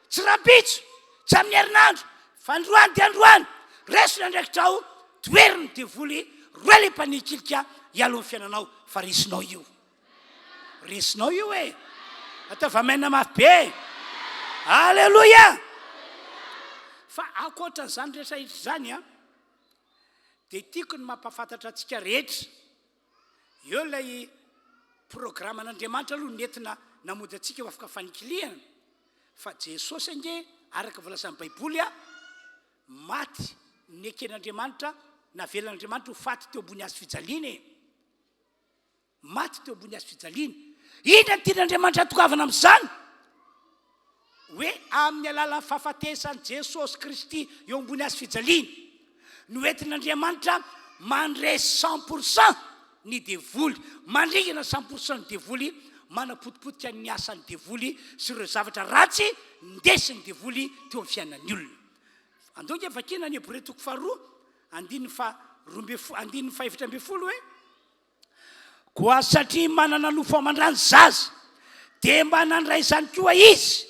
[SPEAKER 1] tsy rahampitso, tsy amin'ny herinandro, fa androany dia androany, raiso ny andraikitrao, tohero ny devoly, roahy ilay mpanikilika hiala ao amin'ny fiainanao, fa resinao io. Resinao io e! Ataovy amen mafy be e! Aleloia! Fa ankoatran'izany rehetra rehetra izany an, dia tiako ny mampahafantatra antsika rehetra, eo ilay programan'Andriamanitra aloha nentina namonjy antsika ho afaka fanikilihana, fa Jesosy ange araka voalazan'ny Baiboly an, maty neken'Andriamanitra, navelan'Andriamanitra ho faty teo ambony hazo fijaliana e! Maty teo ambony hazo fijaliana. Inona no tian'Andriamanitra hatongavana amin'izany? Hoe amin'ny alalan'ny fahafatesan'i Jesosy Kristy eo ambony hazo fijaliana no entin'Andriamanitra mandresy 100% ny devoly, mandringana 100% ny devoly, manapotipotika ny asan'ny devoly sy ireo zavatra ratsy ndesin'ny devoly teo amin'ny fiainan'ny olona. Andao ange vakiana ny Hebreo toko faharoa andininy faharoa ambin'ny folo, andininy fahefatra ambin'ny folo hoe. Koa satria manana nofo aman-dra ny zaza, dia mba nandray izany koa izy.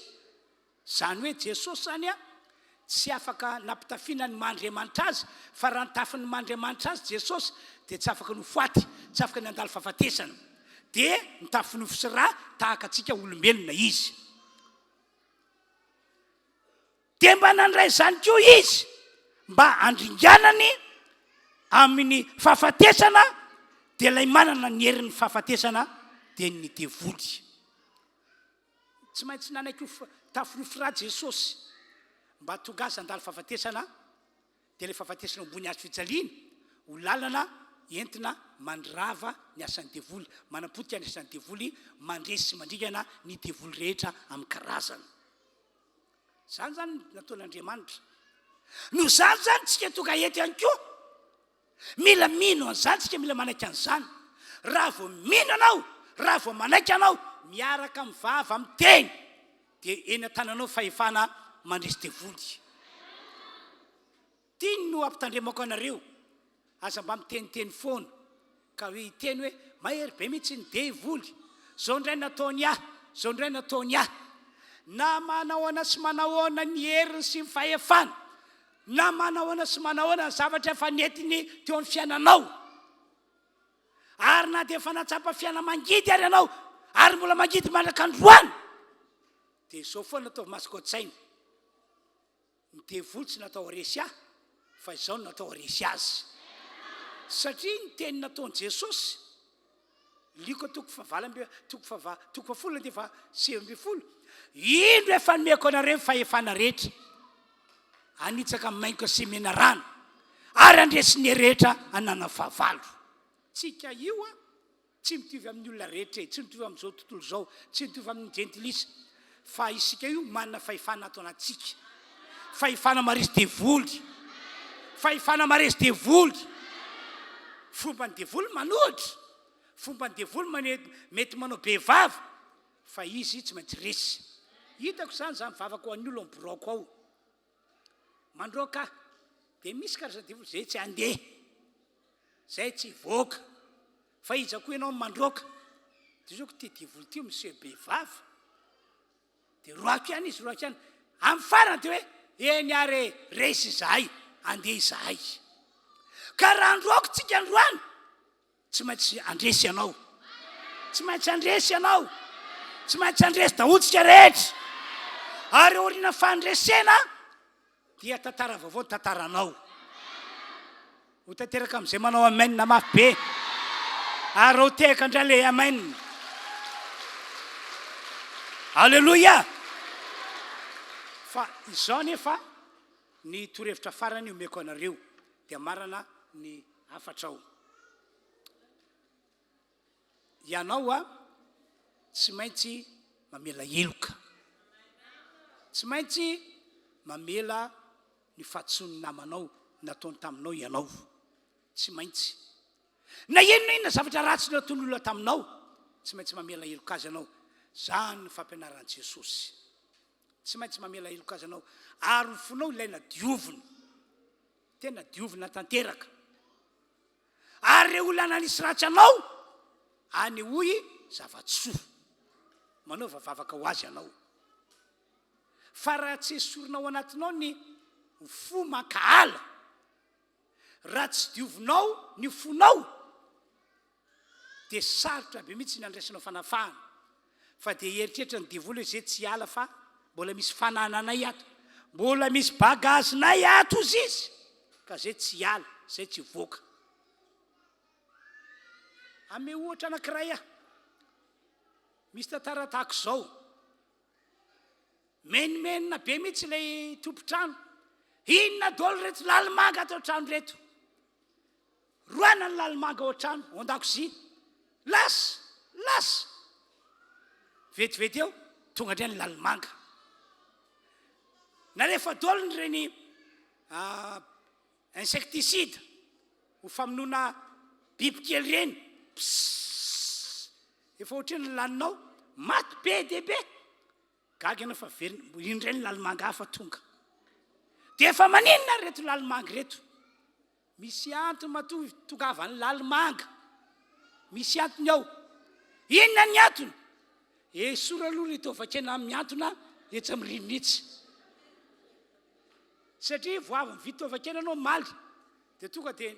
[SPEAKER 1] Izany hoe Jesosy izany tsy afaka nampitafiana ny maha Andriamanitra azy, fa raha nitafy ny maha Andriamanitra azy Jesosy, dia tsy afaka ny ho faty, tsy afaka ny handalo fahafatesana. Dia nitafy nofo sy ra tahaka antsika olombelona izy. Dia mba nandray izany koa izy mba handringanany amin'ny fahafatesana, dia ilay manana ny herin'ny fahafatesana dia ny devoly. Tsy maintsy nanaiky ho tafinofy ra Jesosy mba hahatonga azy handalo fahafatesana, dia ilay fahafatesana ambony hazo fijaliana ho lalana entina mandrava ny asan'ny devoly, manapotika ny asan'ny devoly, mandresy sy mandringana ny devoly rehetra amin'ny karazany. Izany izany no nataon'Andriamanitra. Noho izany izany tsika tonga eto ihany koa. Mila mino an'izany tsika, mila manaiky an'izany. Raha vao mino anao, raha vao manaiky anao, miaraka amin'ny vava miteny, dia eny an-tananao fahefana mandresy devoly. Tiany no ampitandremako anareo, aza mba miteniteny foana ka hoe hiteny hoe mahery be mihitsy ny devoly, zao indray nataony ahy, zao indray nataony ahy. Na manahoana sy manahoana ny heriny sy ny fahefany, na manahoana sy manahoana ny zavatra efa nentiny teo amin'ny fiainanao, ary na dia efa nahatsapa fiaina-mangidy ary ianao, ary mbola mangidy mandraka androany, dia izao foana ataovy masoko an-tsaina. Ny devoly tsy natao haresy ahy fa izaho no natao haresy azy. Satria ny teny nataon'i Jesosy, Lioka toko fahavalo amby toko fahava toko fahafolo andiany faha 19, Indro efa nomeko anareo ny fahefana rehetra hanitsaka maingoka sy menarana ary handresy ny rehetra ananan'ny fahavalo. Tsika io an! Tsy mitovy amin'ny olona rehetra e, tsy mitovy amin'izao tontolo izao, tsy mitovy amin'ny jentilisa, fa isika io manana fahefana ato anatintsika. Fahefana maresy devoly. Fahefana maresy devoly. Fomban'ny devoly manohitra, fomban'ny devoly mane, mety manao be vava, fa izy tsy maintsy resy. Hitako izany, za mivavaka ho an'ny olona ao amin'ny biraoko ao. Mandroaka ahy. Dia misy karazana devoly izay tsy handeha. Zay tsy hivoaka. Fa iza koa ianao no mandroaka? Dia zao ko ty devoly ty miseho be vava. Dia roako ihany izy, roako ihany. Amin'ny farany dia hoe, eny ary e, resy izahay, andeha izahay. Ka raha androako tsika androany, tsy maintsy handresy ianao. Tsy maintsy handresy ianao. Tsy maintsy handresy daholo tsika rehetra. Ary aoriana fandresena, Dia tantara vaovao ny tantaranao. Ho tanteraka amin'izay manao amen mafy be. Ary raha ho tehaka indray ilay amen. Alléluia! Fa izao anefa ny torohevitra farany omeko anareo dia marana ny hafatrao. Ianao a, tsy maintsy mamela heloka. Tsy maintsy mamela ny fahadisoan'ny namanao. nataony taminao ianao. Tsy maintsy. Na inona na inona zavatra ratsy nataon'ny olona taminao, tsy maintsy mamela heloka azy ianao. Izany no fampianaran'i Jesosy. Tsy maintsy mamela heloka azy ianao. Ary ny fonao ilaina diovina. Tena diovina tanteraka. Ary ireo olona nanisy ratsy anao, anehoy zava-tsoa. Manaova vavaka ho azy ianao. Fa raha tsy esorina ao anatinao ny fo mankahala, raha tsy diovinao ny fonao, dia sarotra be mihitsy ny handraisanao fanafahana. Fa dia hieritreritra ny devoly hoe zay tsy hiala fa mbola misy fanananay ato, mbola misy bagazinay ato ozy izy, ka zay tsy hiala, zay tsy hivoaka. Ame ohatra anankiray aho. Misy tantara tahaka izao. Menomenona be mihitsy ilay tompon-trano. Inona daholo ireto lalimanga ato an-trano ireto? Roahina ny lalimanga ao an-trano, ao an-dakozia. Lasa! Lasa! Vetivety eo, tonga indray ny lalimanga. Nalefa daholo ny ireny ah, insecticide ho famonoana bibikely ireny. Pssss! Efa ohatrinona ny laninao? Maty be dia be. Gaga ianao fa very, iny indray ny lalimanga hafa tonga. Dia efa maninona ary ireto lalimanga ireto? Misy antony matoa tongavan'ny lalimanga. Misy antony ao. Inona ny antony? Esory aloha ry taovakena mihantona etsy amin'ny rindrina etsy. Satria vao avy nividy taovakena ianao omaly, dia tonga dia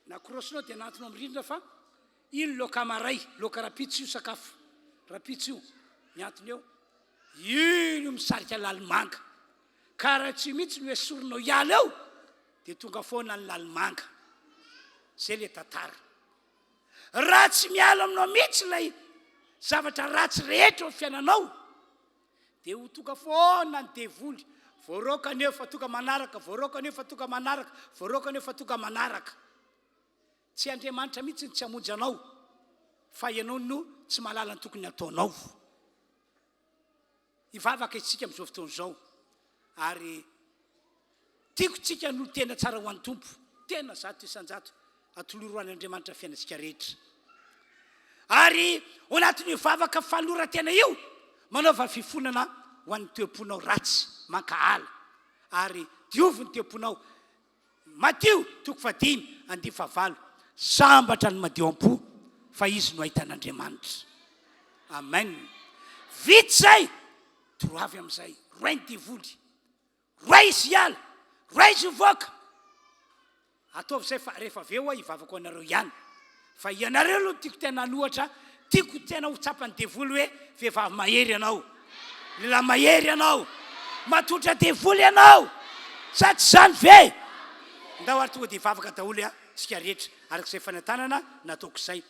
[SPEAKER 1] Nakorosinao dia nahantona amin'ny rindrina fa iny laoka maray, laoka rapitso io sakafo rapitso io, mihantona eo, iny io misarika lalimanga. Ka raha tsy io mihitsy no esorinao hiala eo dia tonga foana ny lalimanga. Zay le tantara. Raha tsy miala aminao mihitsy ilay zavatra ratsy rehetra ao fiainanao Dia ho tonga foana ny devoly. Voaroaka anie fa tonga manaraka, voaroaka anie fa tonga manaraka, voaroaka anie fa tonga manaraka. Tsy Andriamanitra mihitsy no tsy hamonjy anao, fa ianao no tsy mahalala ny tokony hataonao. Hivavaka isika amin'izao fotoana izao, ary Tiako tsika hanolo tena tsara ho an'ny Tompo, tena 100%, atoloro ho an'Andriamanitra ny fiainantsika rehetra. Ary ao anatin'io vavaka fanoloran-tena io, manaova fifonana ho an'ny toe-ponao ratsy, mankahala, ary diovy ny toe-ponao. Matio, toko fahadimy, andininy fahavalo, Sambatra ny madio am-po, fa izy no hahita an'Andriamanitra. Amen. Vita izay, toroavy amin'izay, roahy ny devoly. Raiso hiala, raiso hivoaka. Ataovy izay fa rehefa avy eo aho hivavaka ho anareo ihany. Fa ianareo aloha no tiako tena hanohatra, tiako tena ho tsapan'ny devoly hoe vehivavy mahery ianao, lehilahy mahery ianao, matotra devoly ianao. Sa tsy izany ve? Ndao ary tonga dia hivavaka daholo isika rehetra araka izay fanentanana nataoko izay.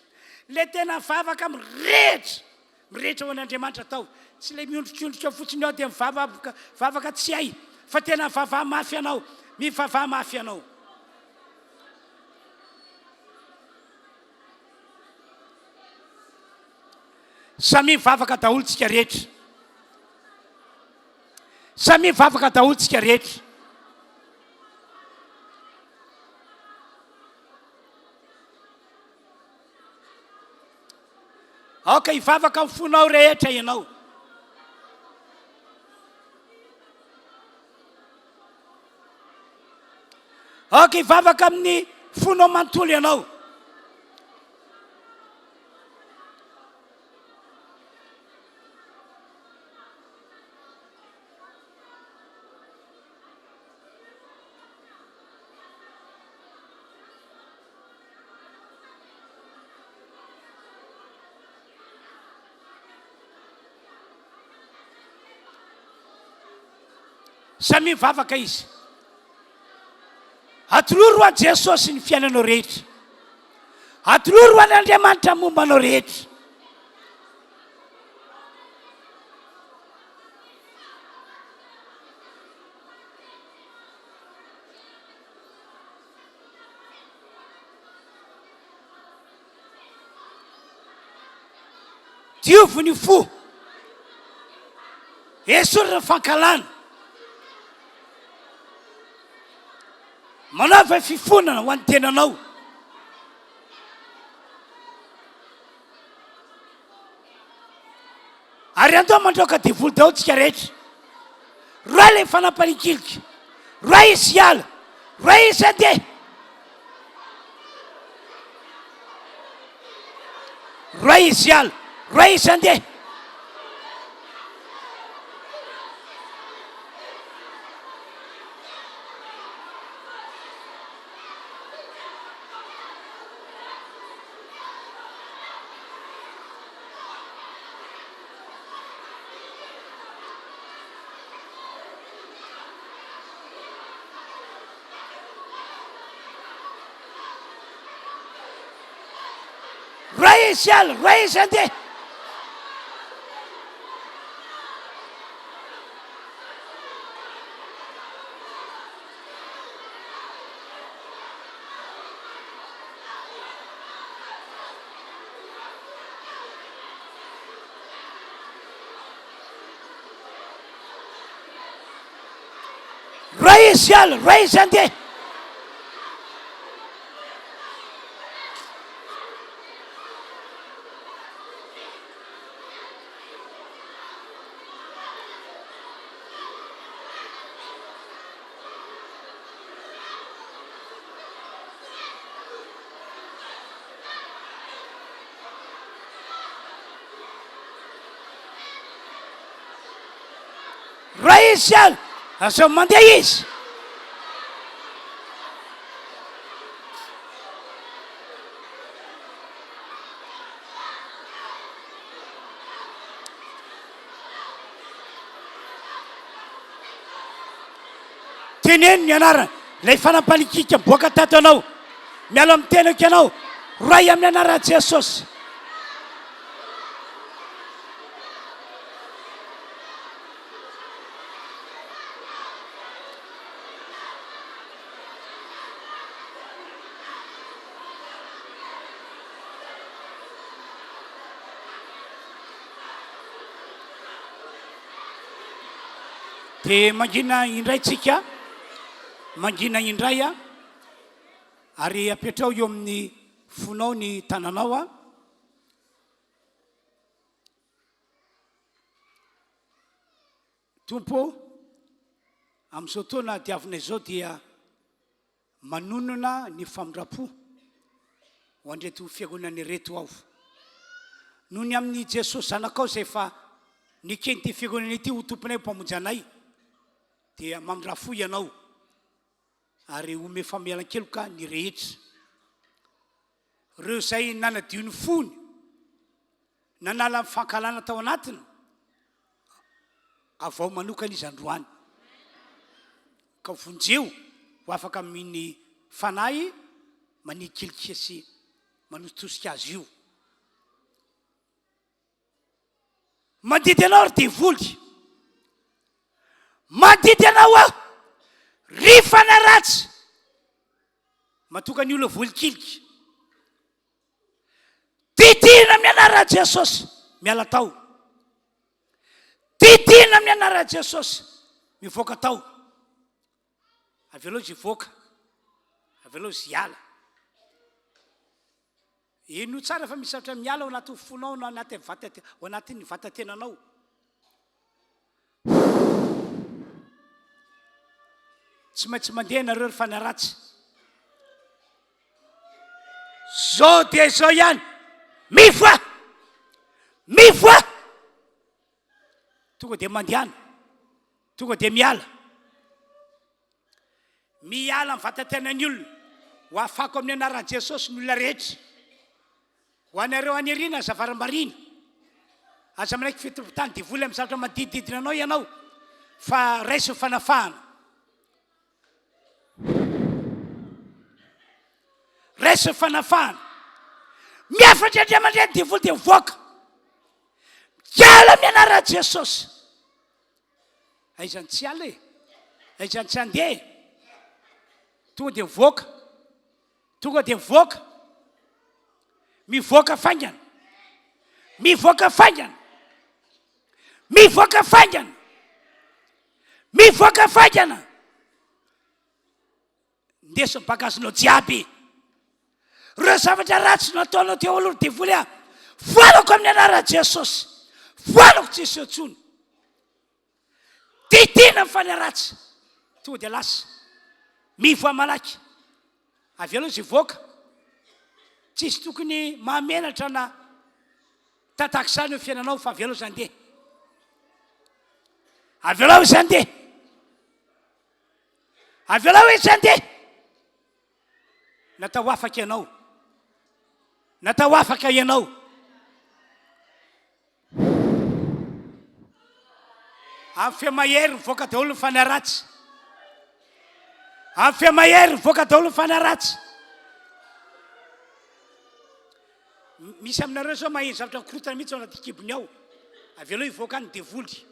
[SPEAKER 1] Ilay tena vavaka mirehitra. Mirehitra ho an'Andriamanitra atao. Tsy ilay miondrikondrika fotsiny ao dia mivavaka vavaka tsy hay fa tena mivavaha mafy ianao. Mivavaha mafy ianao. Samia mivavaka daholo tsika rehetra. Samia mivavaka daholo tsika rehetra. Aoka hivavaka amin'ny fonao rehetra ianao. Aoka hivavaka amin'ny fonao manontolo ianao. Samia mivavaka izy. Atoloro ho an'i Jesosy ny fiainanao rehetra. Atoloro ho an'Andriamanitra momba anao rehetra. Diovy ny fo. Esory ny fankahalana. Manaova fifonana ho an'ny tenanao. Ary andao mandroaka devoly daholo tsika rehetra. Roahy ilay fanapalikilika. Roahy izy hiala. Roahy izy handeha. Roahy izy hiala. Roahy izy handeha. Roahy izy hiala, roahy izy handeha. Roahy izy hiala, roahy izy handeha. Raha izy hiala, asao mandeha izy. Teneno ny anarany, ilay fanampalikika miboaka tato anao. Miala amin'ny tenako ianao, Ray amin'ny anaran'i Jesosy. Dia mangina indray tsika, mangina indray a, ary apetrao eo amin'ny fonao ny tananao a. Tompo ô, amin'izao taona diavina izao dia Manonona ny famindram-po ho an'ireto fiangonana ireto aho. Noho ny amin'i Jesosy Zanakao izay efa neken'ity fiangonana ity ho Tomponay ho Mpamonjy anay, dia mamindrà fo Ianao ary omeo famelan-keloka ny rehetra. Ireo izay nanadio ny fony, nanala ny fankahalana tao anatiny, avao manokana izy androany. Ka vonjeo ho afaka amin'ny fanahy manikilika sy manositosika azy io. Mandidy anao ry devoly. Mandidy anao aho ry fanahy ratsy. Matoka ny olona voalikilika. Didina amin'ny anaran'i Jesosy miala tao. Didina amin'ny anaran'i Jesosy mivoaka tao. Avelao izy hivoaka. Avelao izy hiala. Henoy tsara fa misy zavatra miala ao anatin'ny fonao na anaty vata ao anatin'ny vatatenanao. Tsy maintsy mandeha ianareo ry fanahy ratsy. Zao dia izao ihany. Mifoha! Mifoha! Tonga dia mandehana. Tonga dia miala. Miala amin'ny vatatenan'ny olona. Ho afako amin'ny anaran'i Jesosy ny olona rehetra. Ho anareo any aoriana aza varimbariana. Aza manaiky fitompotany devoly amin'ny zavatra manodidididina anao ianao fa raiso ny fanafahana. Raiso ny fanafahana. Miafatra Andriamanitra ny devoly dia mivoaka. Miala amin'ny anaran'i Jesosy. Aiza ny tsy hiala e? Aiza ny tsy handeha e? Tonga dia mivoaka. Tonga dia mivoaka. Mivoaka faingana. Mivoaka faingana. Mivoaka faingana. Mivoaka faingana. Ndeso ny bagazinao jiaby. Ireo zavatra ratsy nataonao teo aloha ry devoly a! Foanako amin'ny anaran'i Jesosy. Foanako tsy hiseho intsony. Titina ny fanahy ratsy. Tonga dia lasa. Mivoaha malaky. Avy aloha izy hivoaka. Tsisy tokony mahamenatra na tataka izany eo fiainanao fa avy aloha izy handeha. Avelao izy handeha. Avelao izy handeha. Natao afaka ianao. Natao afaka ianao. Amin'ny feo mahery mivoaka daholo ny fanahy ratsy. Amin'ny feo mahery mivoaka daholo ny fanahy ratsy. Misy aminareo zao maheno zavatra mikorotana mihitsy ao anaty kibony ao. Avelao hivoaka any ny devoly.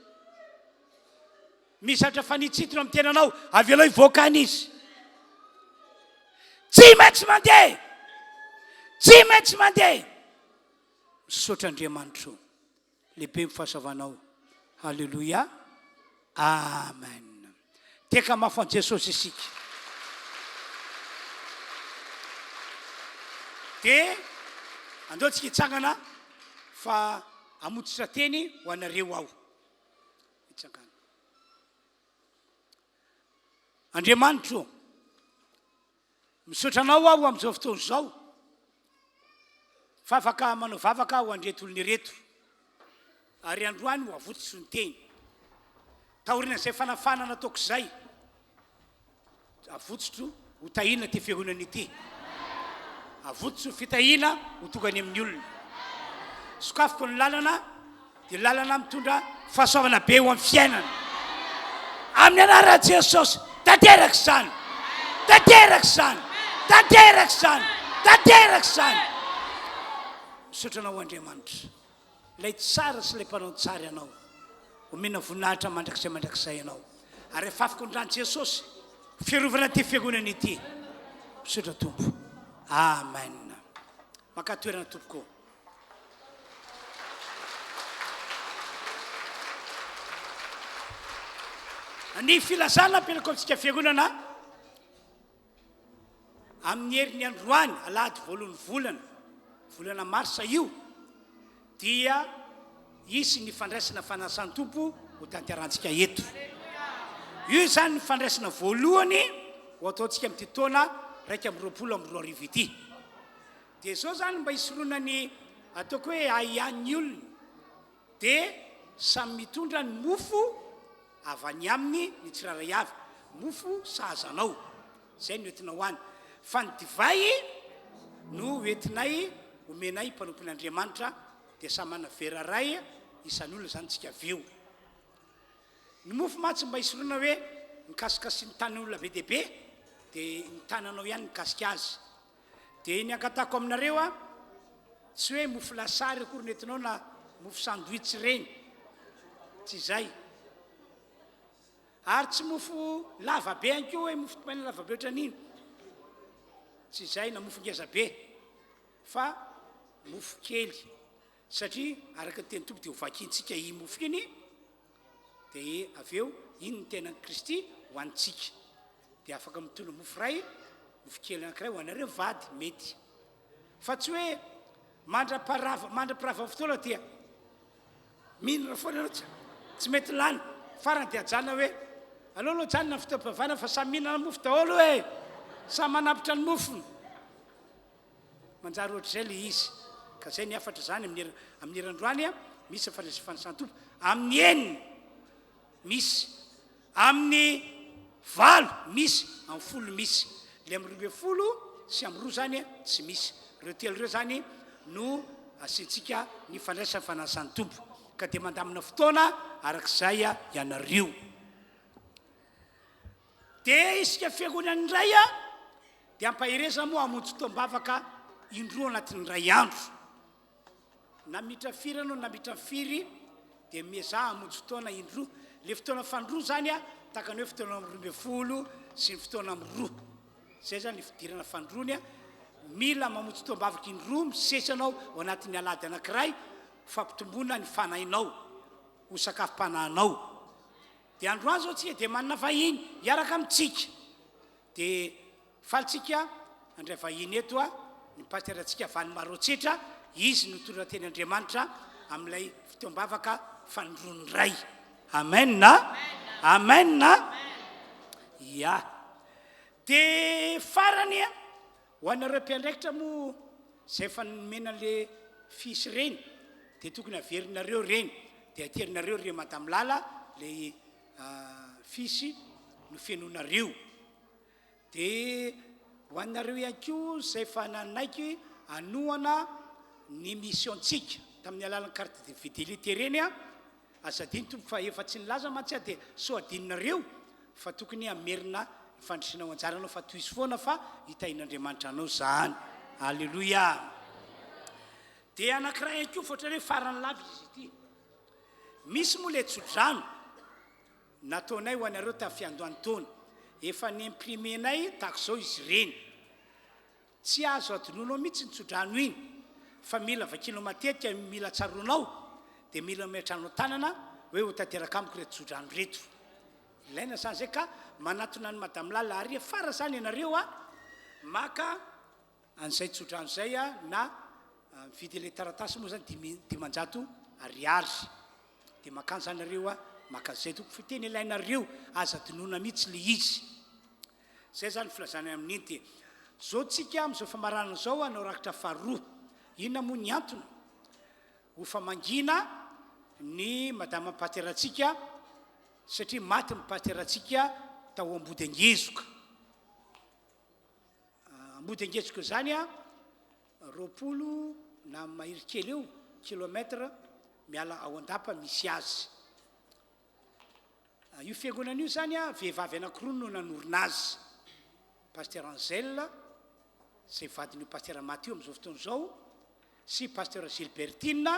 [SPEAKER 1] Misy zavatra fanitsintona amin'ny tenanao, avelao hivoaka any izy. Tsy maintsy mandeha! Tsy maintsy mandeha! Misaotra Andriamanitro. Lehibe ny fahasoavanao. Haleloia. Amen. Teka mafy an'i Jesosy isika. Dia andao tsika hitsangana fa hamotsitra teny ho anareo aho. Hitsangana. Andriamanitro, misaotra anao aho amin'izao fotoana izao fa afaka manao vavaka ho an'ireto olona ireto. Ary androany ho avotsotro ny teny. Taorian'izay fanafahana nataoko izay, Avotsotro ho tahiana ity fiangonana ity. Avotsotro fitahiana ho tonga any amin'ny olona. Sokafiko ny lalana, dia lalana mitondra fahasoavana be ho amin'ny fiainana. Amin'ny anaran'i Jesosy, tanteraka izany. Tanteraka izany. Tanteraka izany. Tanteraka izany. Misaotra anao Andriamanitra. Ilay tsara sy ilay mpanao ny tsara ianao. Omena voninahitra mandrakizay mandrakizay ianao. Ary afafiko ny ran'i Jesosy ho fiarovana ity fiangonana ity. Misaotra Tompo. Amen. Maka toerana tompoko. Ny filazana apetrako amintsika fiangonana Amin'ny herin'ny androany, alahady voalohan'ny volana, volana marsa io, dia hisy ny fandraisana fanasan'ny Tompo ho tanterahantsika eto. Io izany ny fandraisana voalohany ho ataontsika amin'ity taona 2021 ity. Dia izao izany mba hisoroana ny ataoko hoe ahiahin'ny olona. Dia samy mitondra ny mofo avy any aminy ny tsirairay avy, mofo sahaza anao, izay no entinao any, fa ny divay no hoentinay homenay mpanompon'Andriamanitra, dia samy manana vera iray isan'olona izany tsika avy eo. Ny mofo mantsy mba hisoroana hoe nikasikasian'ny tanan'olona be dia be, dia ny tananao ihany nikasika azy. Dia ny angatahako aminareo a, tsy hoe mofo lasary akory no entinao na mofo sandwich ireny, tsy izay. Ary tsy mofo lava be ihany koa hoe mofo dipaina lava be ohatran'iny, tsy izay, na mofo ngeza be, fa mofo kely. Satria araka ny tenin'ny Tompo dia hovakintsika iny mofo iny, dia avy eo iny ny tenan'i Kristy hohanintsika. Dia afaka mitondra mofo iray, mofo kely anankiray ho anareo vady, mety. Fa tsy hoe mandra-parava, mandra-pirava fotoana dia mihinana foana ianao, tsy, tsy mety lany. Farany dia ajanona hoe, aleo aloha ajanona ny fotoam-pivavahana fa samy mihinana mofo daholo e! Samy manapitra ny mofony. Manjary ohatr'izay ilay izy. Ka izay ny hafatra izany amin'ny amin'ny herinandroany misy ny fanisan-tompo. Amin'ny enina misy. Amin'ny valo misy, amin'ny folo misy. Ilay amin'ny 12 sy amin'ny roa izany tsy misy. Ireo telo ireo izany no asiantsika ny fandraisana fanasan'ny Tompo. Ka dia mandamina fotoana arak'izay ianareo. Dia isika fiangonana indray dia ampaherezana moa hamonjy fotoam-bavaka indroa anatin'ny iray andro. Na minitra firy ianao na minitra firy dia miezaha hamonjy fotoana indroa. Ilay fotoana fanindroa izany tahaka ny hoe fotoana amin'ny 12 sy ny fotoana amin'ny roa. Izay izany ilay fidirana fanindroany. Mila mamonjy fotoam-bavaka indroa misesy ianao ao anatin'ny alahady anankiray ho fampitomboana ny fanahinao, ho sakafom-panahinao. Dia androany izao tsika dia manana vahiny hiaraka amintsika. Dia. Faly tsika handray vahiny eto a, ny Pasteur-ntsika avy any Maroantsetra, izy no hitondra teny Andriamanitra amin'ilay fotoam-bavaka fanindroany iray. Amen a! Amen a! Ya. Dia farany a, ho anareo mpiandraikitra moa izay efa nomena an'ilay fiche ireny dia tokony averinareo ireny, dia aterinareo ry Madame Lala ilay fiche nofenoinareo. Dia ho anareo ihany koa izay efa nanaiky hanohana ny mission-tsika tamin'ny alalan'ny carte de fidélité ireny an, aza adino tompoko fa efa tsy nilaza mantsy aho dia sao adinonareo fa tokony hamerina ny fandrisiana ho anjaranao fa tohizo foana fa hitahian'Andriamanitra anao izany. Aleloia. Dia anankiray ihany koa fa ohatran'ny hoe farany lava izy ity. Misy moa ilay tsodrano. Nataonay ho anareo tamin'ny fiandohan'ny taona. Efa ni-imprimer-nay tahaka izao izy ireny. Tsy azo adinoinao mihitsy ny tsodrano iny, fa mila vakianao matetika, mila tsaroanao, dia mila ametrahanao tanana hoe ho tanteraka amiko ireto tsodrano ireto. Ilaina izany izay ka manatona an'i Madame Lala ary afara izany ianareo a, maka an'izay tsodrano izay a, na mividy ilay taratasy moa izany 500 ariary. Dia makany zany nareo a, maka zay toko fa tena ilainareo, aza adinoina mihitsy le izy. Zay zany filazana amin'iny dia zao tsika amin'izao famaranana zao hanao rakitra faharoa. Inona moa ny antony? Ho famangiana ny madama mpaterantsika satria maty ny mpaterantsika tao Ambodiangezoka. Ambodiangezoka izany a, 20 na mahery kely eo kilomètre miala ao Andapa misy azy. Io fiangonana io izany a, vehivavy anankiroa no nanorina azy. Pasteur Angèle, izay vadin'io Pasteur maty io amin'izao fotoana izao, sy Pasteur Gilbertine,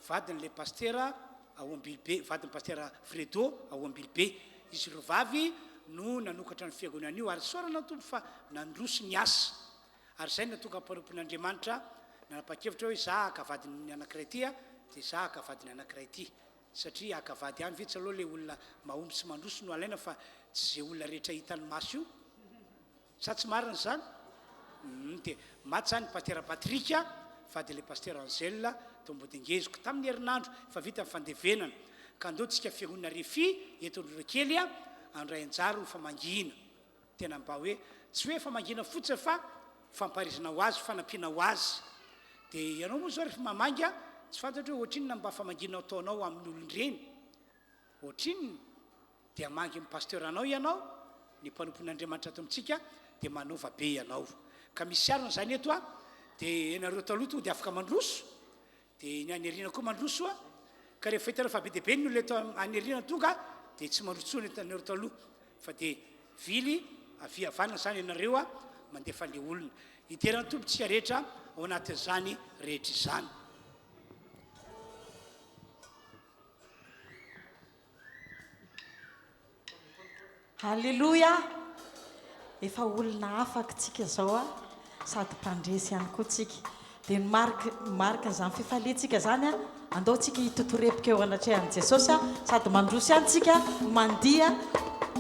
[SPEAKER 1] vadin'ilay Pasitera ao Ambilobe, vadin'i Pasitera Fredo ao Ambilobe. Izy roa vavy no nanokatra ny fiangonana io ary isaorana ny Tompo fa nandroso ny asa. Ary izay no nahatonga mpanompon'Andriamanitra nanapa-kevitra hoe za haka vadin'ny anankiray ity dia za haka vadin'ny anankiray ity. Satria haka vady ihany ve tsy aleo ilay olona mahomby sy mandroso no alaina fa tsy izay olona rehetra hitan'ny maso io. Sa tsy marina izany? Humm dia maty izany Pasitera Patrick vady ilay Pasitera Angèle tao Ambodingezoko tamin'ny herinandro efa vita ny fandevenana ka andao tsika fiangonana Refi eto Andorakely handray anjara ho famangiana tena mba hoe tsy hoe famangiana fotsiny fa fampaharizana ho azy fanampiana ho azy dia ianao moa izao rehefa mamangy tsy fantatro hoe ohatrinona mba famangiana ataonao amin'ny olon-dreny ohatrinona Dia hamangy ny pasteur anao ianao, ny mpanompon'Andriamanitra ato amintsika, dia manaova be ianao. Ka misy sarona izany eto a, dia ianareo taloha tonga dia afaka mandroso, dia ny any aoriana koa mandroso a, ka rehefa hitanao fa be dia be ny olona eto any aoriana tonga, dia tsy mandroso intsony ianareo taloha, fa dia vily havia havanana izany ianareo a, mandefa an'ilay olona. Hidera ny Tompo tsika rehetra ao anatin'izany rehetra izany.
[SPEAKER 2] Alléluia! Efa olona afaka tsika zao a, sady mpandresy ihany koa tsika. Dia ny mariky marikin'izany fifaliantsika izany a, andao tsika hitotorebika eo anatrehan'i Jesosy a, sady mandroso ihany tsika, mandiha,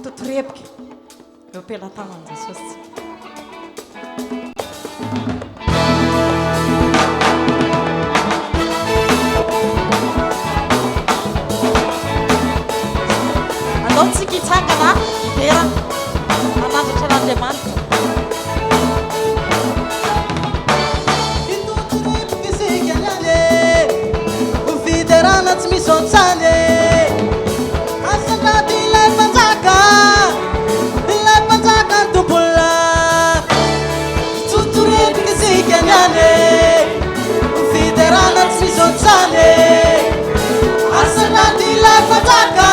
[SPEAKER 2] totorebika eo am-pelatanan'i Jesosy tsika. Andao tsika hitsangana hidera hanandratra an'Andriamanitra.
[SPEAKER 4] Fiderana tsy misy ohatr'izany e. Asandrato ilay mpanjaka, ilay mpanjaka tompon'lahy. Totorebika isika niany e. Fiderana tsy misy ohatr'izany e. Asandrato ilay mpanjaka,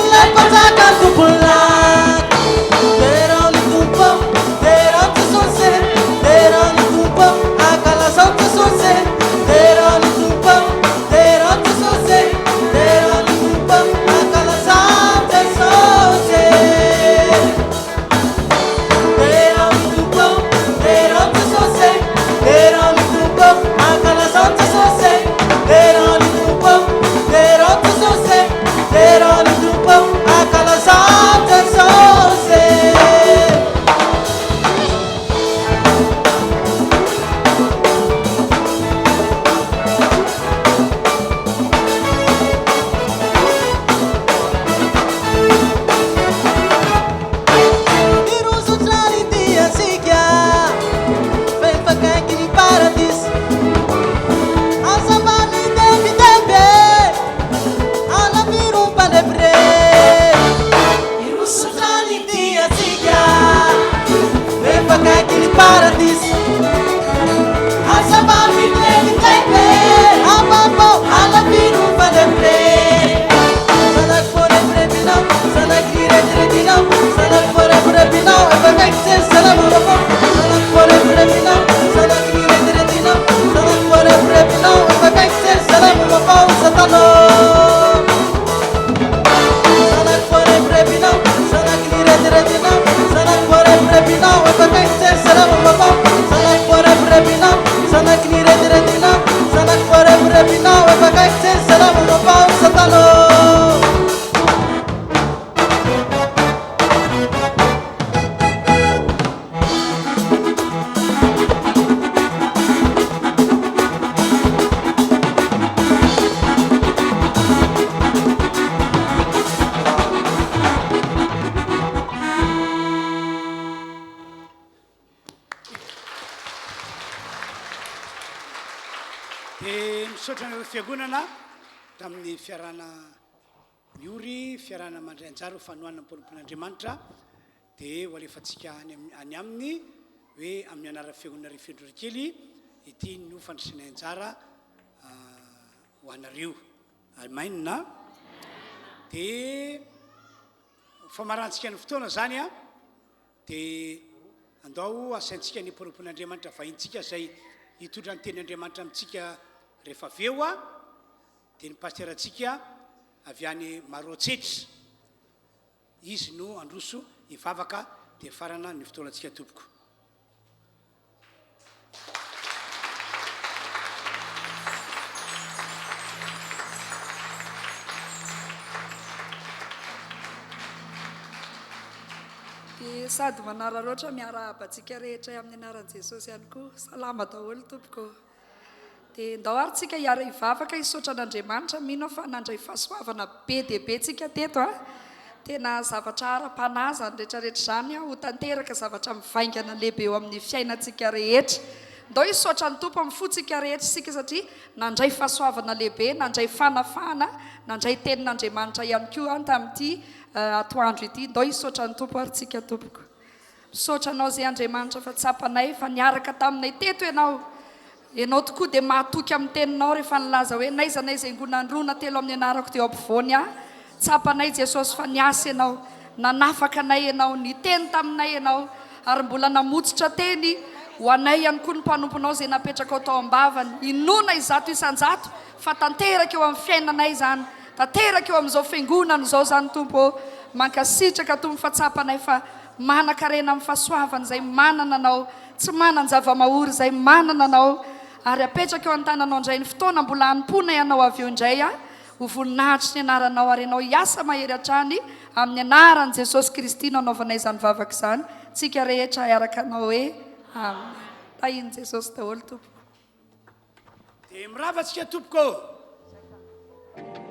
[SPEAKER 4] ilay mpanjaka tompon'lahy. Derao ny Tompo, derao Jesosy e. Derao ny Tompo, ankalazao Jesosy e. Derao ny Tompo, derao Jesosy e.
[SPEAKER 1] Misaotra anareo fiangonana tamin'ny fiarahana miory, fiarahana mandray anjara ho fanohanana ny mpanompon'Andriamanitra. Dia ho alefantsika any any aminy hoe amin'ny anaran'ny fiangonana Refendrorikely ity no fandraisanay anjara ho anareo. Amen. Dia famarantsika ny fotoana izany an. Dia andao asaintsika ny mpanompon'Andriamanitra vahintsika izay hitondra ny tenin'Andriamanitra amintsika rehefa avy eo an. Dia ny pasterantsika avy any Maroantsetra. Izy no handroso hivavaka dia farana ny fotoanantsika tompoko.
[SPEAKER 5] Dia sady manararaotra miarahaba antsika rehetra amin'ny anaran'i Jesosy ihany koa. Salama daholo tompoko. Dia ndao ary tsika hiara hivavaka hisaotra an'Andriamanitra, mino aho fa nandray fahasoavana be dia be tsika teto a! Tena zavatra ara-panahy izany rehetra rehetra izany a, ho tanteraka zavatra mivaingana lehibe eo amin'ny fiainantsika rehetra. Ndao hisaotra ny Tompo amin'ny fontsika rehetra isika satria nandray fahasoavana lehibe, nandray fanafahana, nandray tenin'Andriamanitra ihany koa tamin'ity atoandro ity. Ndao hisaotra ny Tompo ary tsika tompoko. Misaotra Anao izay Andriamanitra fa tsapanay fa niaraka taminay teto Ianao. Ianao tokoa dia mahatoky amin'ny teninao rehefa nilaza hoe n'aiza n'aiza hiangonan'ny roa na telo amin'ny anarako dia eo ampovoany aho. Tsapanay Jesosy fa niasa Ianao, nanafaka anay Ianao, niteny taminay Ianao ary mbola namotsitra teny ho anay ihany koa ny mpanomponao izay napetrakao tao am-bavany. Inoana 100% fa tanteraka eo amin'ny fiainanay izany, tanteraka eo amin'izao fiangonana izao izany Tompo ô. Mankasitraka Tompo fa tsapanay fa Manan-karena amin'ny fahasoavana izay manana Anao, tsy manan-java-mahory izay manana Anao, ary apetraka eo an-tananao indray ny fotoana mbola hanompoana Ianao avy eo indray aho, ho voninahitry ny anaranao, ary Ianao hiasa mahery hatrany, amin'ny anaran'i Jesosy Kristy no anaovanay izany vavaka izany, tsika rehetra hiaraka hanao hoe, Amen. Tahin'i Jesosy daholo tompoko.
[SPEAKER 1] Dia mirava tsika tompoko ô!